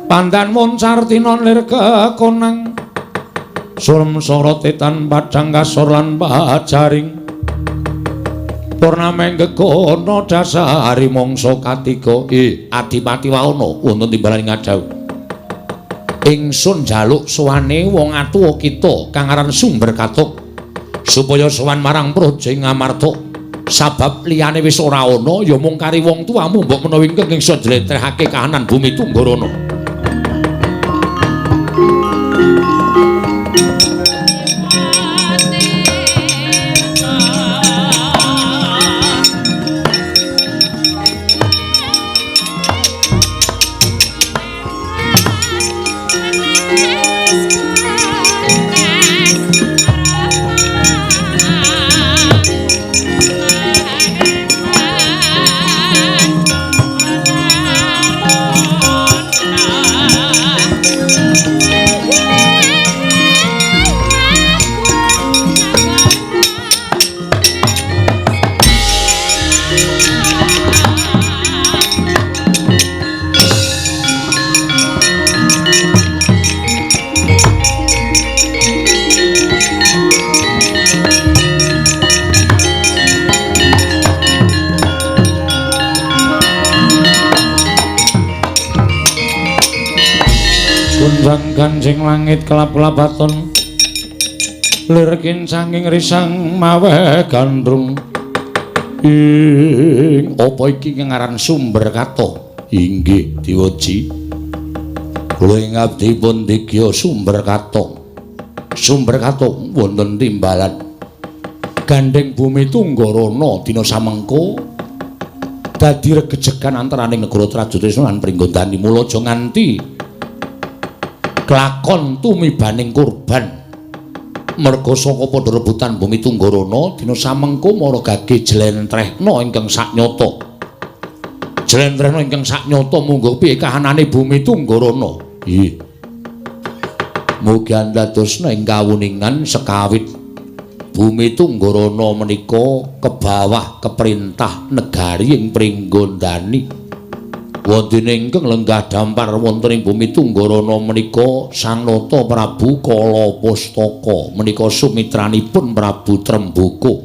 pandan moncar tinon lir kekonang surem sorote tan padhang kasor lan pajaring purnameng gegono dasari mangsa katiga. Adipati Wahana wonten timbalan ngadhawuh. Ingsun njaluk sowane wong atuwa kita kang aran Sumber Katuk supaya sowan marang Praja ing Ngamarta. Sabab liyane wis ora ana ya mung kari wong tuamu mbok menawa ingkang iso njlentrehake kahanan bumi Tunggarana. Kancing langit kelap-kelapaton lir kincanging risang maweh gandrung. Ing apa iki ngaran Sumber Kato? Inggih Dewaji. Kula ing abdi pun digya Sumber Kato. Sumber Kato wonten timbalan gandheng bumi Tunggarana dina samengko dadi regejegan antaraning negara Trajutrisna lan Pringgondani. Mula aja nganti kelakon tumibaning kurban merga saka padha rebutan bumi Tunggarana dina samengko mara gage jlentrehna ingkang saknyata. Jlentrehna ingkang saknyata munggo piye kahanane bumi Tunggarana. Nggih. Mugi andadosna ing kawuningan sekawit bumi Tunggarana menika kebawah keperintah negari ing Pringgondani. Wonten ingkang lenggah dampar wonten ing bumi Tunggarana menika Sang Nata Prabu Kala Pustaka menika sumitranipun Prabu Tremboko.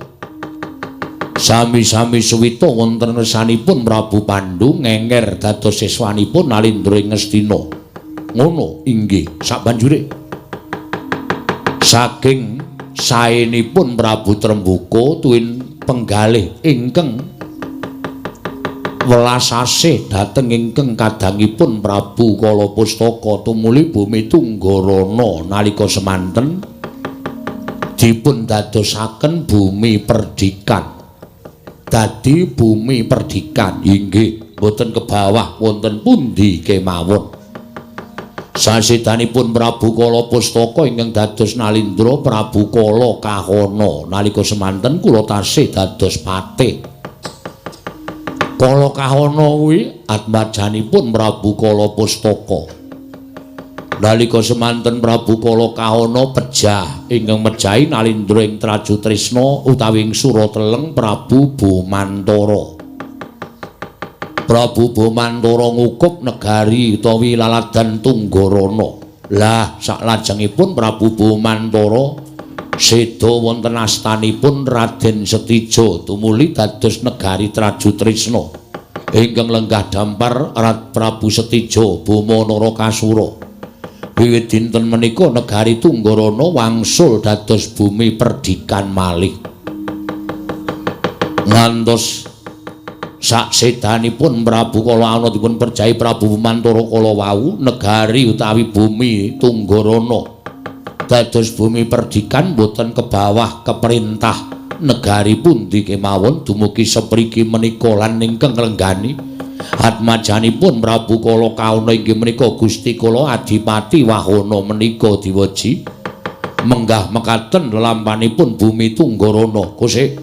Sami-sami suwita wonten ngersanipun Prabu Pandu ngenger dados siswanipun Nalindra ing Ngastina. Ngono inggih sabanjure saking saenipun Prabu Tremboko tuwin penggalih ingkang welas asih dhateng ingkang kadangipun Prabu Kala Pustaka tumuli bumi Tunggarana nalika semanten dipun dadosaken bumi perdikan. Dadi bumi perdikan inggih boten kebawah wonten pundi kemawon. Sasedanipun Prabu Kala Pustaka ingkang dados Nalindra Prabu Kala Kahana nalika semanten kula tasih dados patih. Kala Kahana kuwi atmajanipun Prabu Kala Pustaka. Nalika semanten Prabu Kala Kahana pejah ingkang mejahi Nalindra ing Trajutrisna utawi ing Surateleng Prabu Bomantara. Prabu Bomantara ngukup negari utawi laladan Tunggarana. Lah saklajengipun Prabu Bomantara seda wonten astanipun Raden Setija tumuli dados negari Trajutrisna ingkang lenggah dampar Prabu Setija Boma Narakasura. Wiwit dinten menika negari Tunggarana wangsul dados bumi perdikan malih. Ngantos saksedanipun Prabu Kala ana dipun perjahi Prabu Bomantara kala wau negari utawi bumi Tunggarana dados bumi perdikan boten kebawah keperintah negari pundi kemawon dumugi sepriki menika lan ingkang nglenggani atmajanipun Prabu Kala Kahana inggih menika Gusti Kala Adipati Wahana menika diweji menggah mekaten lelampanipun bumi Tunggarana. Kose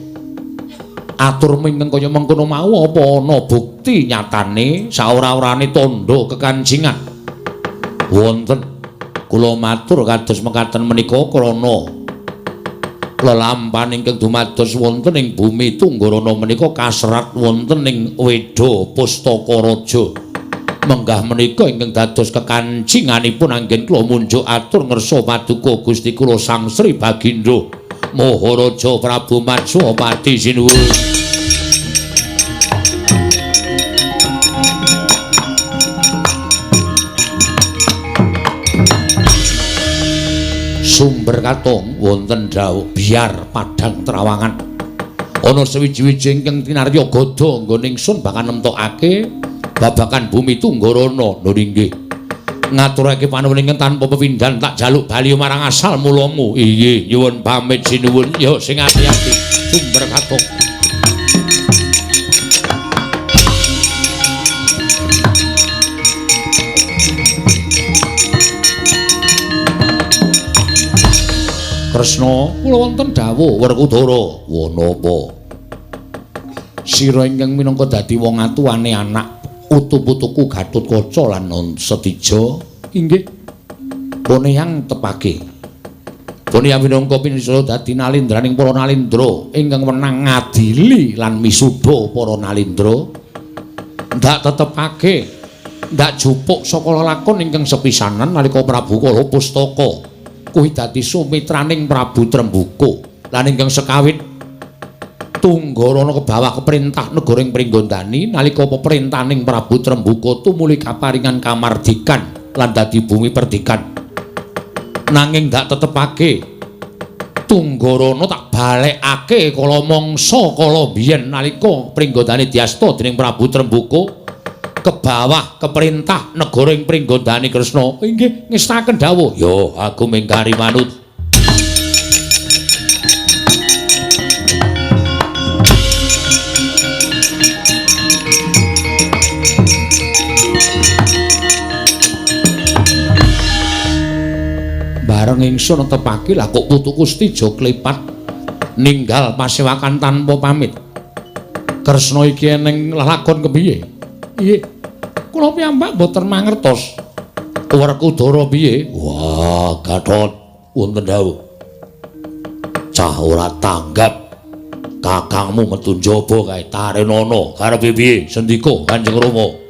atur ingkang kaya mengkono mau apa ana bukti nyatane saora-orane tandha kekancingan? Wonten. Kula matur kados mekaten menika krana lelampan ingkang dumados wonten ing bumi Tunggarana menika kaserat wonten ing Weda Pustaka Raja. Menggah menika ingkang dados kekancinganipun anggen kula munjuk atur ngersa paduka Gusti kula Sang Sri Bagindo Maharaja Prabu Matswapati sinuwun. Sumber Katong wonten dawuh biar padang terawangan. Ana sewiji-wiji ingkang tinarya gada nggon ingsun bakal nemtokake babagan bumi Tunggarana. Lho inggih. Ngaturake panuwun ingkang tanpa pepindhan tak jaluk bali marang asal mulamu. Inggih, nyuwun pamit sinuwun. Yo sing ati-ati. Sumber Katong. Kresna, kula wonten dawuh Werkudara. Wanapa? Sira ingkang minangka dadi wong atuwane anak utu-putuku Gatotkaca lan Setija inggih Poneyang tepake. Poneyang minangka pinisaya dadi nalindraning para nalindra ingkang wenang ngadili lan misuda para nalindra. Ndak tetepake, ndak jupuk saka lelakon ingkang sepisanan nalika Prabu Kala Pustaka kuwi dadi sumitraning Prabu Tremboko. Lan ingkang sekawit Tunggarana kebawah keperintah negara ing Pringgondani nalika peperintahaning Prabu Tremboko tumuli kaparingan kamardikan lan dadi bumi perdikan. Nanging ndak tetepake Tunggarana tak balekake kala mangsa kala biyen nalika Pringgondani diasta dening Prabu Tremboko kebawah keperintah negara ing Pringgondani. Kresna inggih ngestaken dawuh. Yo aku mingkari manut. Bareng ingsun netepake lah kok putuku Setija klepat ninggal pasewakan tanpa pamit. Kresna iki eneng lelakon kepiye? Nggih. Kula piyambak mboten mangertos. Werkudara piye? Wah, Gatot wonten dawuh. Cah ora tanggap. Kakangmu metu njaba kae tarenana. Karepe piye? Sendika Kanjeng Rama.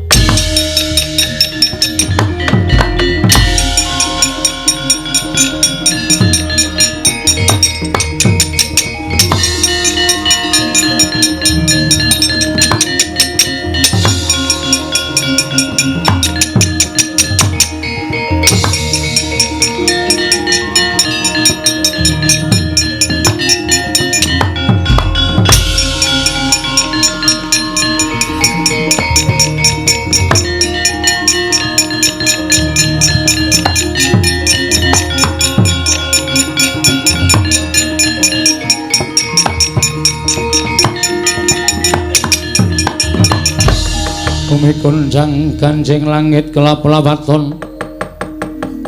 Gonjang ganjing langit kelap-lapaton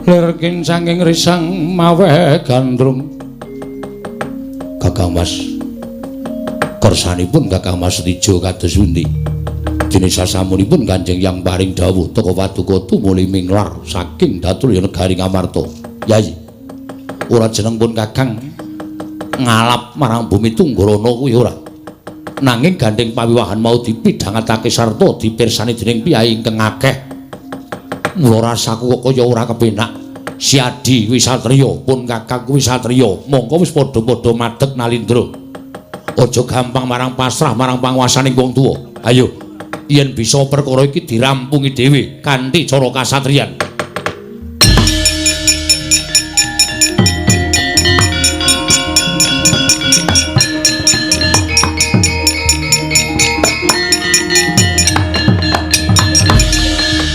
lir kincanging risang mawe gandrung. Kakang Mas, kersanipun Kakang Mas Setija kados pundi? Dene sasampunipun Kanjeng Yang paring dawuh teka paduka tumuli minglar saking Datulya negari Ngamarta. Yai, ora jeneng pun Kakang ngalap marang bumi Tunggarana kuwi ora. Nanging gandeng pawiwahan mau dipidhangatake sarta dipirsani dening piyai ingkang akeh. Mula rasaku kok kaya ora kepenak. Siadi kuwi satriya, pun Kakang kuwi satriya. Mongko wis padha-padha madeg nalindra. Aja gampang marang pasrah marang panguwasaning wong tuwa. Ayo, yen bisa perkara iki dirampungi dhewe kanthi cara kasatriyan.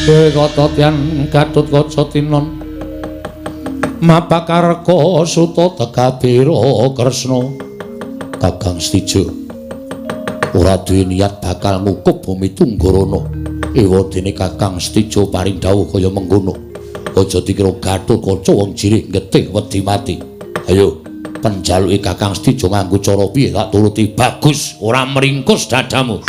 Kototyan Gatotkaca tinon mapakarka suta tegabira Kresna. Kakang Setija ora duwe niat bakal ngukup bumi Tunggarana. Ewadene Kakang Setija paring dawuh kaya mengkono. Aja dikira Gatotkaca wong jirih getih wedi mati. Ayo penjaluke Kakang Setija nganggo cara piye tak turuti. Bagus, ora meringkus dadamu.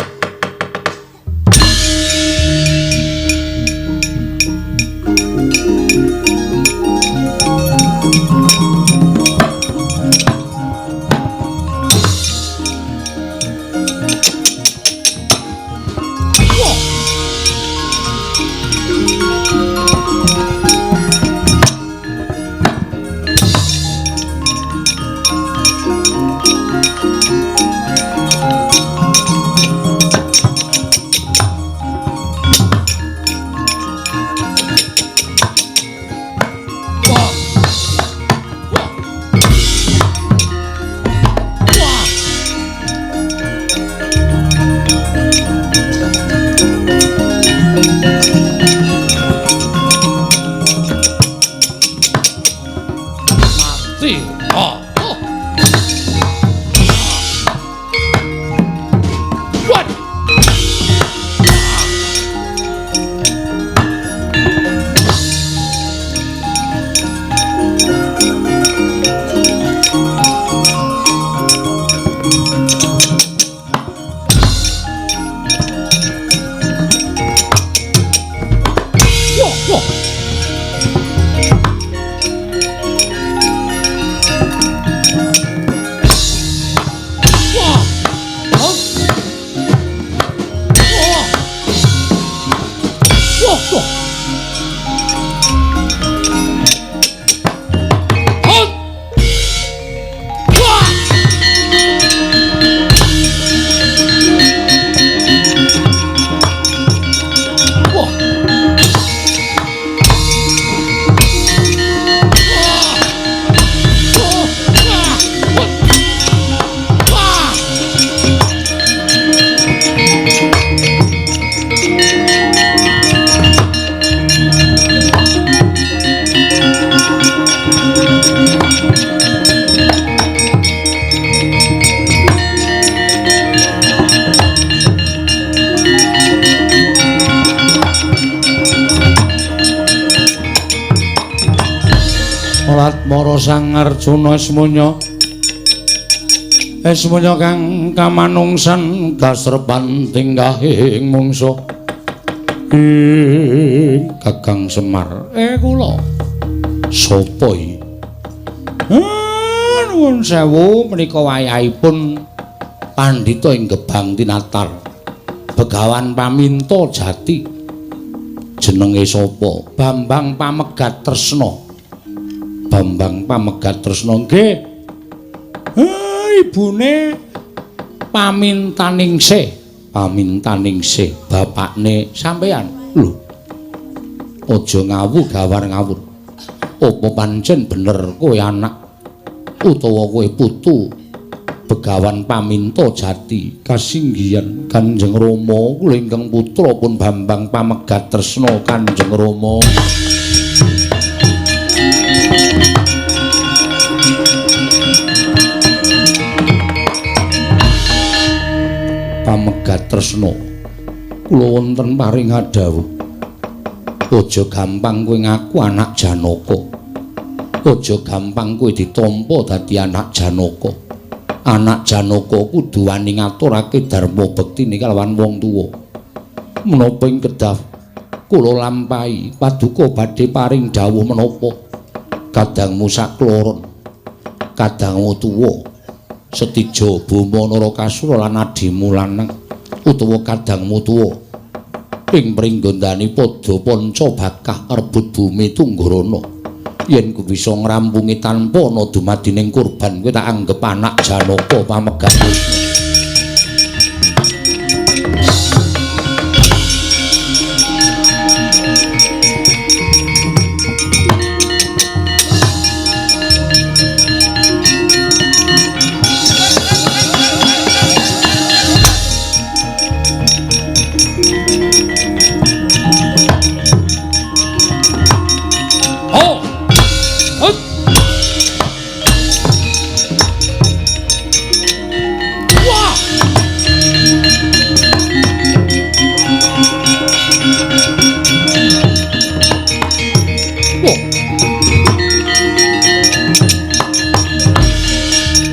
Latmara Sang Arjuna Esmunya Esmunya kang kamanungsan kasrepan tinggahing mungsa ing Kakang Semar. Kula sapa iki? Nuwun sewu, menika wayahipun pandhita ing Gebang Tinatar Begawan Paminta Jati. Jenenge sapa? Bambang Pamegat Tresna. Bambang Pamegat Tresna nggih. Ibune Pamintaningsih, Pamintaningsih bapakne sampean. Lho. Aja ngawu gawar ngawur. Apa pancen bener kowe anak utawa kowe putu Begawan Paminta Jati? Kasinggihan Kanjeng Rama, kula ingkang putra pun Bambang Pamegat Tresna Kanjeng Rama. Pamegat Tresna, kula wonten paring dawuh. Aja gampang kowe ngaku anak Janaka. Aja gampang kowe ditampa dadi anak Janaka. Anak Janaka kudu wani ngaturake dharma bektine kalawan wong tuwa. Menapa ing kedah kula lampahi paduka badhe paring dawuh menapa? Kadangmu sakloron, kadangmu tuwa Setija Boma Narakasura lan adimu lanang utawa kadangmu tuwa ing pringgondani padha panca bakah rebut bumi Tunggarana. Yen ku bisa ngrampungi tanpa ana dumadining kurban, kowe tak anggep anak Janaka Pamegat Tresna.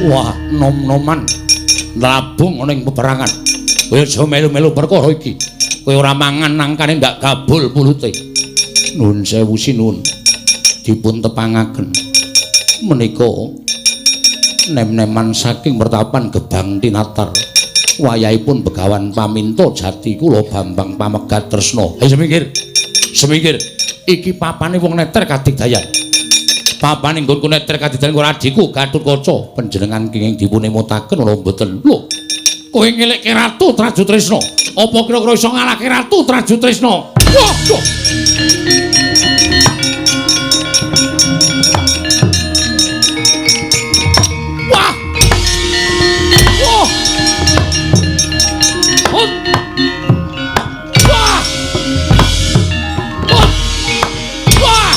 Wah, nom-noman nrabung ana ing peperangan. Kowe aja melu-melu perkara iki. Kowe ora mangan nangkane ndak gabul pulute. Nuwun sewu sinuwun. Dipun tepangaken. Menika nem-neman saking pertapan Gebang Tinatar. Wayahipun Begawan Paminta Jati kula Bambang Pamegat Tresna. Ayo semingkir. Semingkir. Iki papane wong neter kadigdayan. Papane nggonku neter kadigdayan karo adhiku Gatotkaca. Panjenengan kenging dipun emutaken ora mboten? Lho, kowe ngelekke Ratu Trajutrisna. Apa kira-kira iso ngalahke Ratu Trajutrisna? Waduh. Wah. Wah. Wah. Wah. Wah. Wah.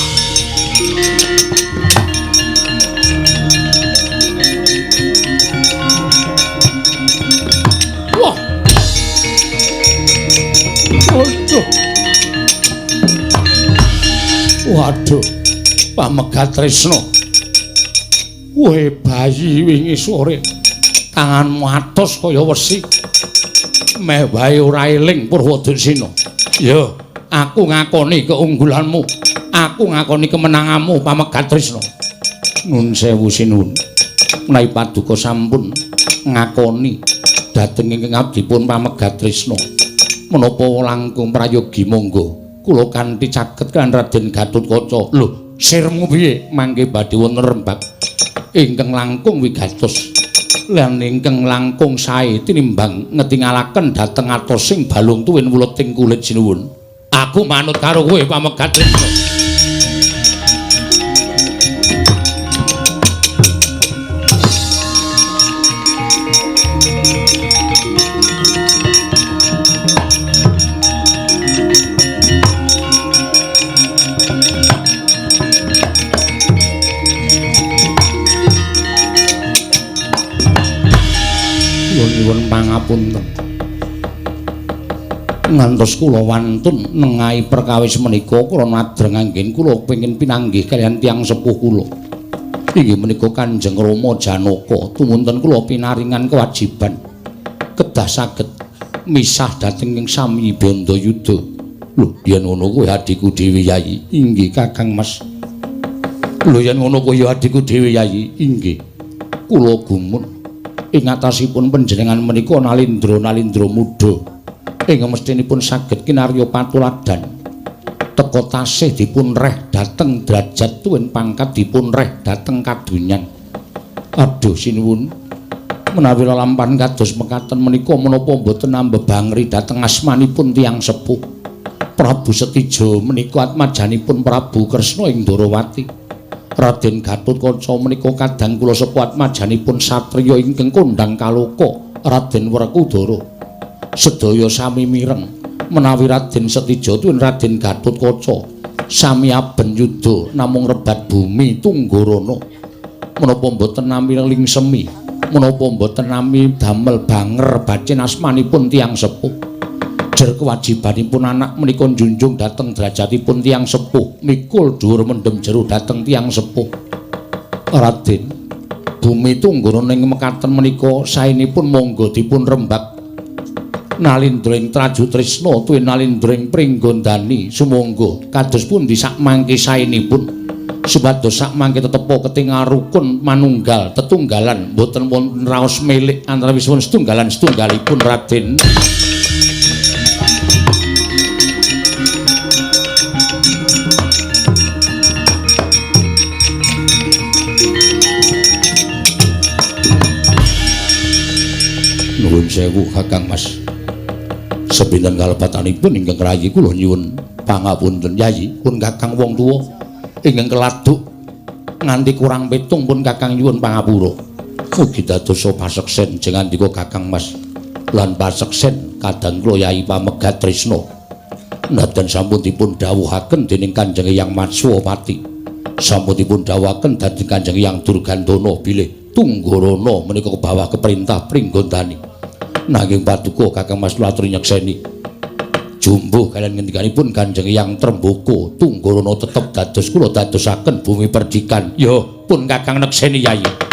Waduh. Waduh, Pamegat Tresna. Kowe bayi wingi sore tanganmu atos kaya wesi. Meh wae ora eling Purwadasina. Ya, aku ngakoni keunggulanmu. Aku ngakoni kemenanganmu Pamegat Tresna. Nun sewu sinuwun. Menawi paduka sampun ngakoni dhateng ingkang abdipun Pamegat Tresna. Menapa langkung prayogi monggo kula kanthi caket kan Raden Gatotkaca. Lho, sirmu piye? Mangke badhe wonten rembag ingkang langkung wigatos lan ingkang langkung sae tinimbang ngetingalaken dhateng atosing balung tuwin wuleting kulit sinuwun. Aku manut karo kowe Pamegat Tresna. Nyuwun pangapunten. Ngantos kula wantun nengahi perkawis menika kula nadreng anggen kula pengin pinanggih kaliyan tiyang sepuh kula. Inggih menika Kanjeng Rama Janaka. Tumunten kula pinaringan kewajiban kedah saged misah dhateng ing sami Bandayuda. Lho, yen ngono kuwi adhiku dhewe Yayi. Inggih Kakang Mas. Lho yen ngono kuwi adhiku dhewe Yayi. Inggih. Kula gumun ing atasipun panjenengan menika nalindra-nalindra muda ing mestinipun saged kinarya patuladan. Teka tasih dipun reh dhateng derajat tuwin pangkat dipun reh dhateng kadonyan. Aduh sinuwun, menawi lelampahan kados mekaten menika menapa mboten ambebangri dhateng asmanipun tiyang sepuh. Prabu Setija menika atmajanipun Prabu Kresna ing Ndorowati. Raden Gatotkaca menika kadang kula sepuh atmajanipun satriya ingkang kondhang kaloka Raden Werkudara. Sedaya sami mireng menawi Raden Setija tuwin Raden Gatotkaca sami aben yuda namung rebat bumi Tunggarana. Menapa mboten nami lingsemi, menapa mboten nami damel banger bacin asmanipun tiyang sepuh. Jer kewajibanipun anak menika njunjung dhateng derajatipun tiyang sepuh, mikul dhuwur mendem jero dhateng tiyang sepuh. Raden, bumi Tunggarana ing mekaten menika saenipun monggo dipun rembak nalindra ing Traju Trisna tuwin nalindra ing Pringgondani sumangga kados pundi sakmangke saenipun supados sakmangke tetepa ketingal rukun manunggal tetunggalan mboten wonten raos milik antawisipun setunggalan setunggalipun Raden. Nuwun sewu Kakang Mas. Sepinten kalepatanipun ingkang rayi kula nyuwun pangapunten Yayi, pun Kakang wong tuwa ingkang keladuk nganti kurang pitung pun Kakang nyuwun pangapura. Mugi dadosa paseksen jengandika Kakang Mas lan paseksen kadang kula Yayi pamegat tresna. Nadan sampun dipun dawuhaken dening Kanjeng Hyang Matswapati. Sampun dipun dawuhaken dhateng Kanjeng Hyang Durgandana bilih Tunggarana menika kebawah keperintah Pringgondani. Nanging paduka Kakang Mas kula aturi nyekseni jumbuh kaliyan ngendikanipun Kanjeng Hyang Trembaka, Tunggarana tetep dados kula dadosaken bumi perdikan. Ya pun Kakang nekseni Yayi.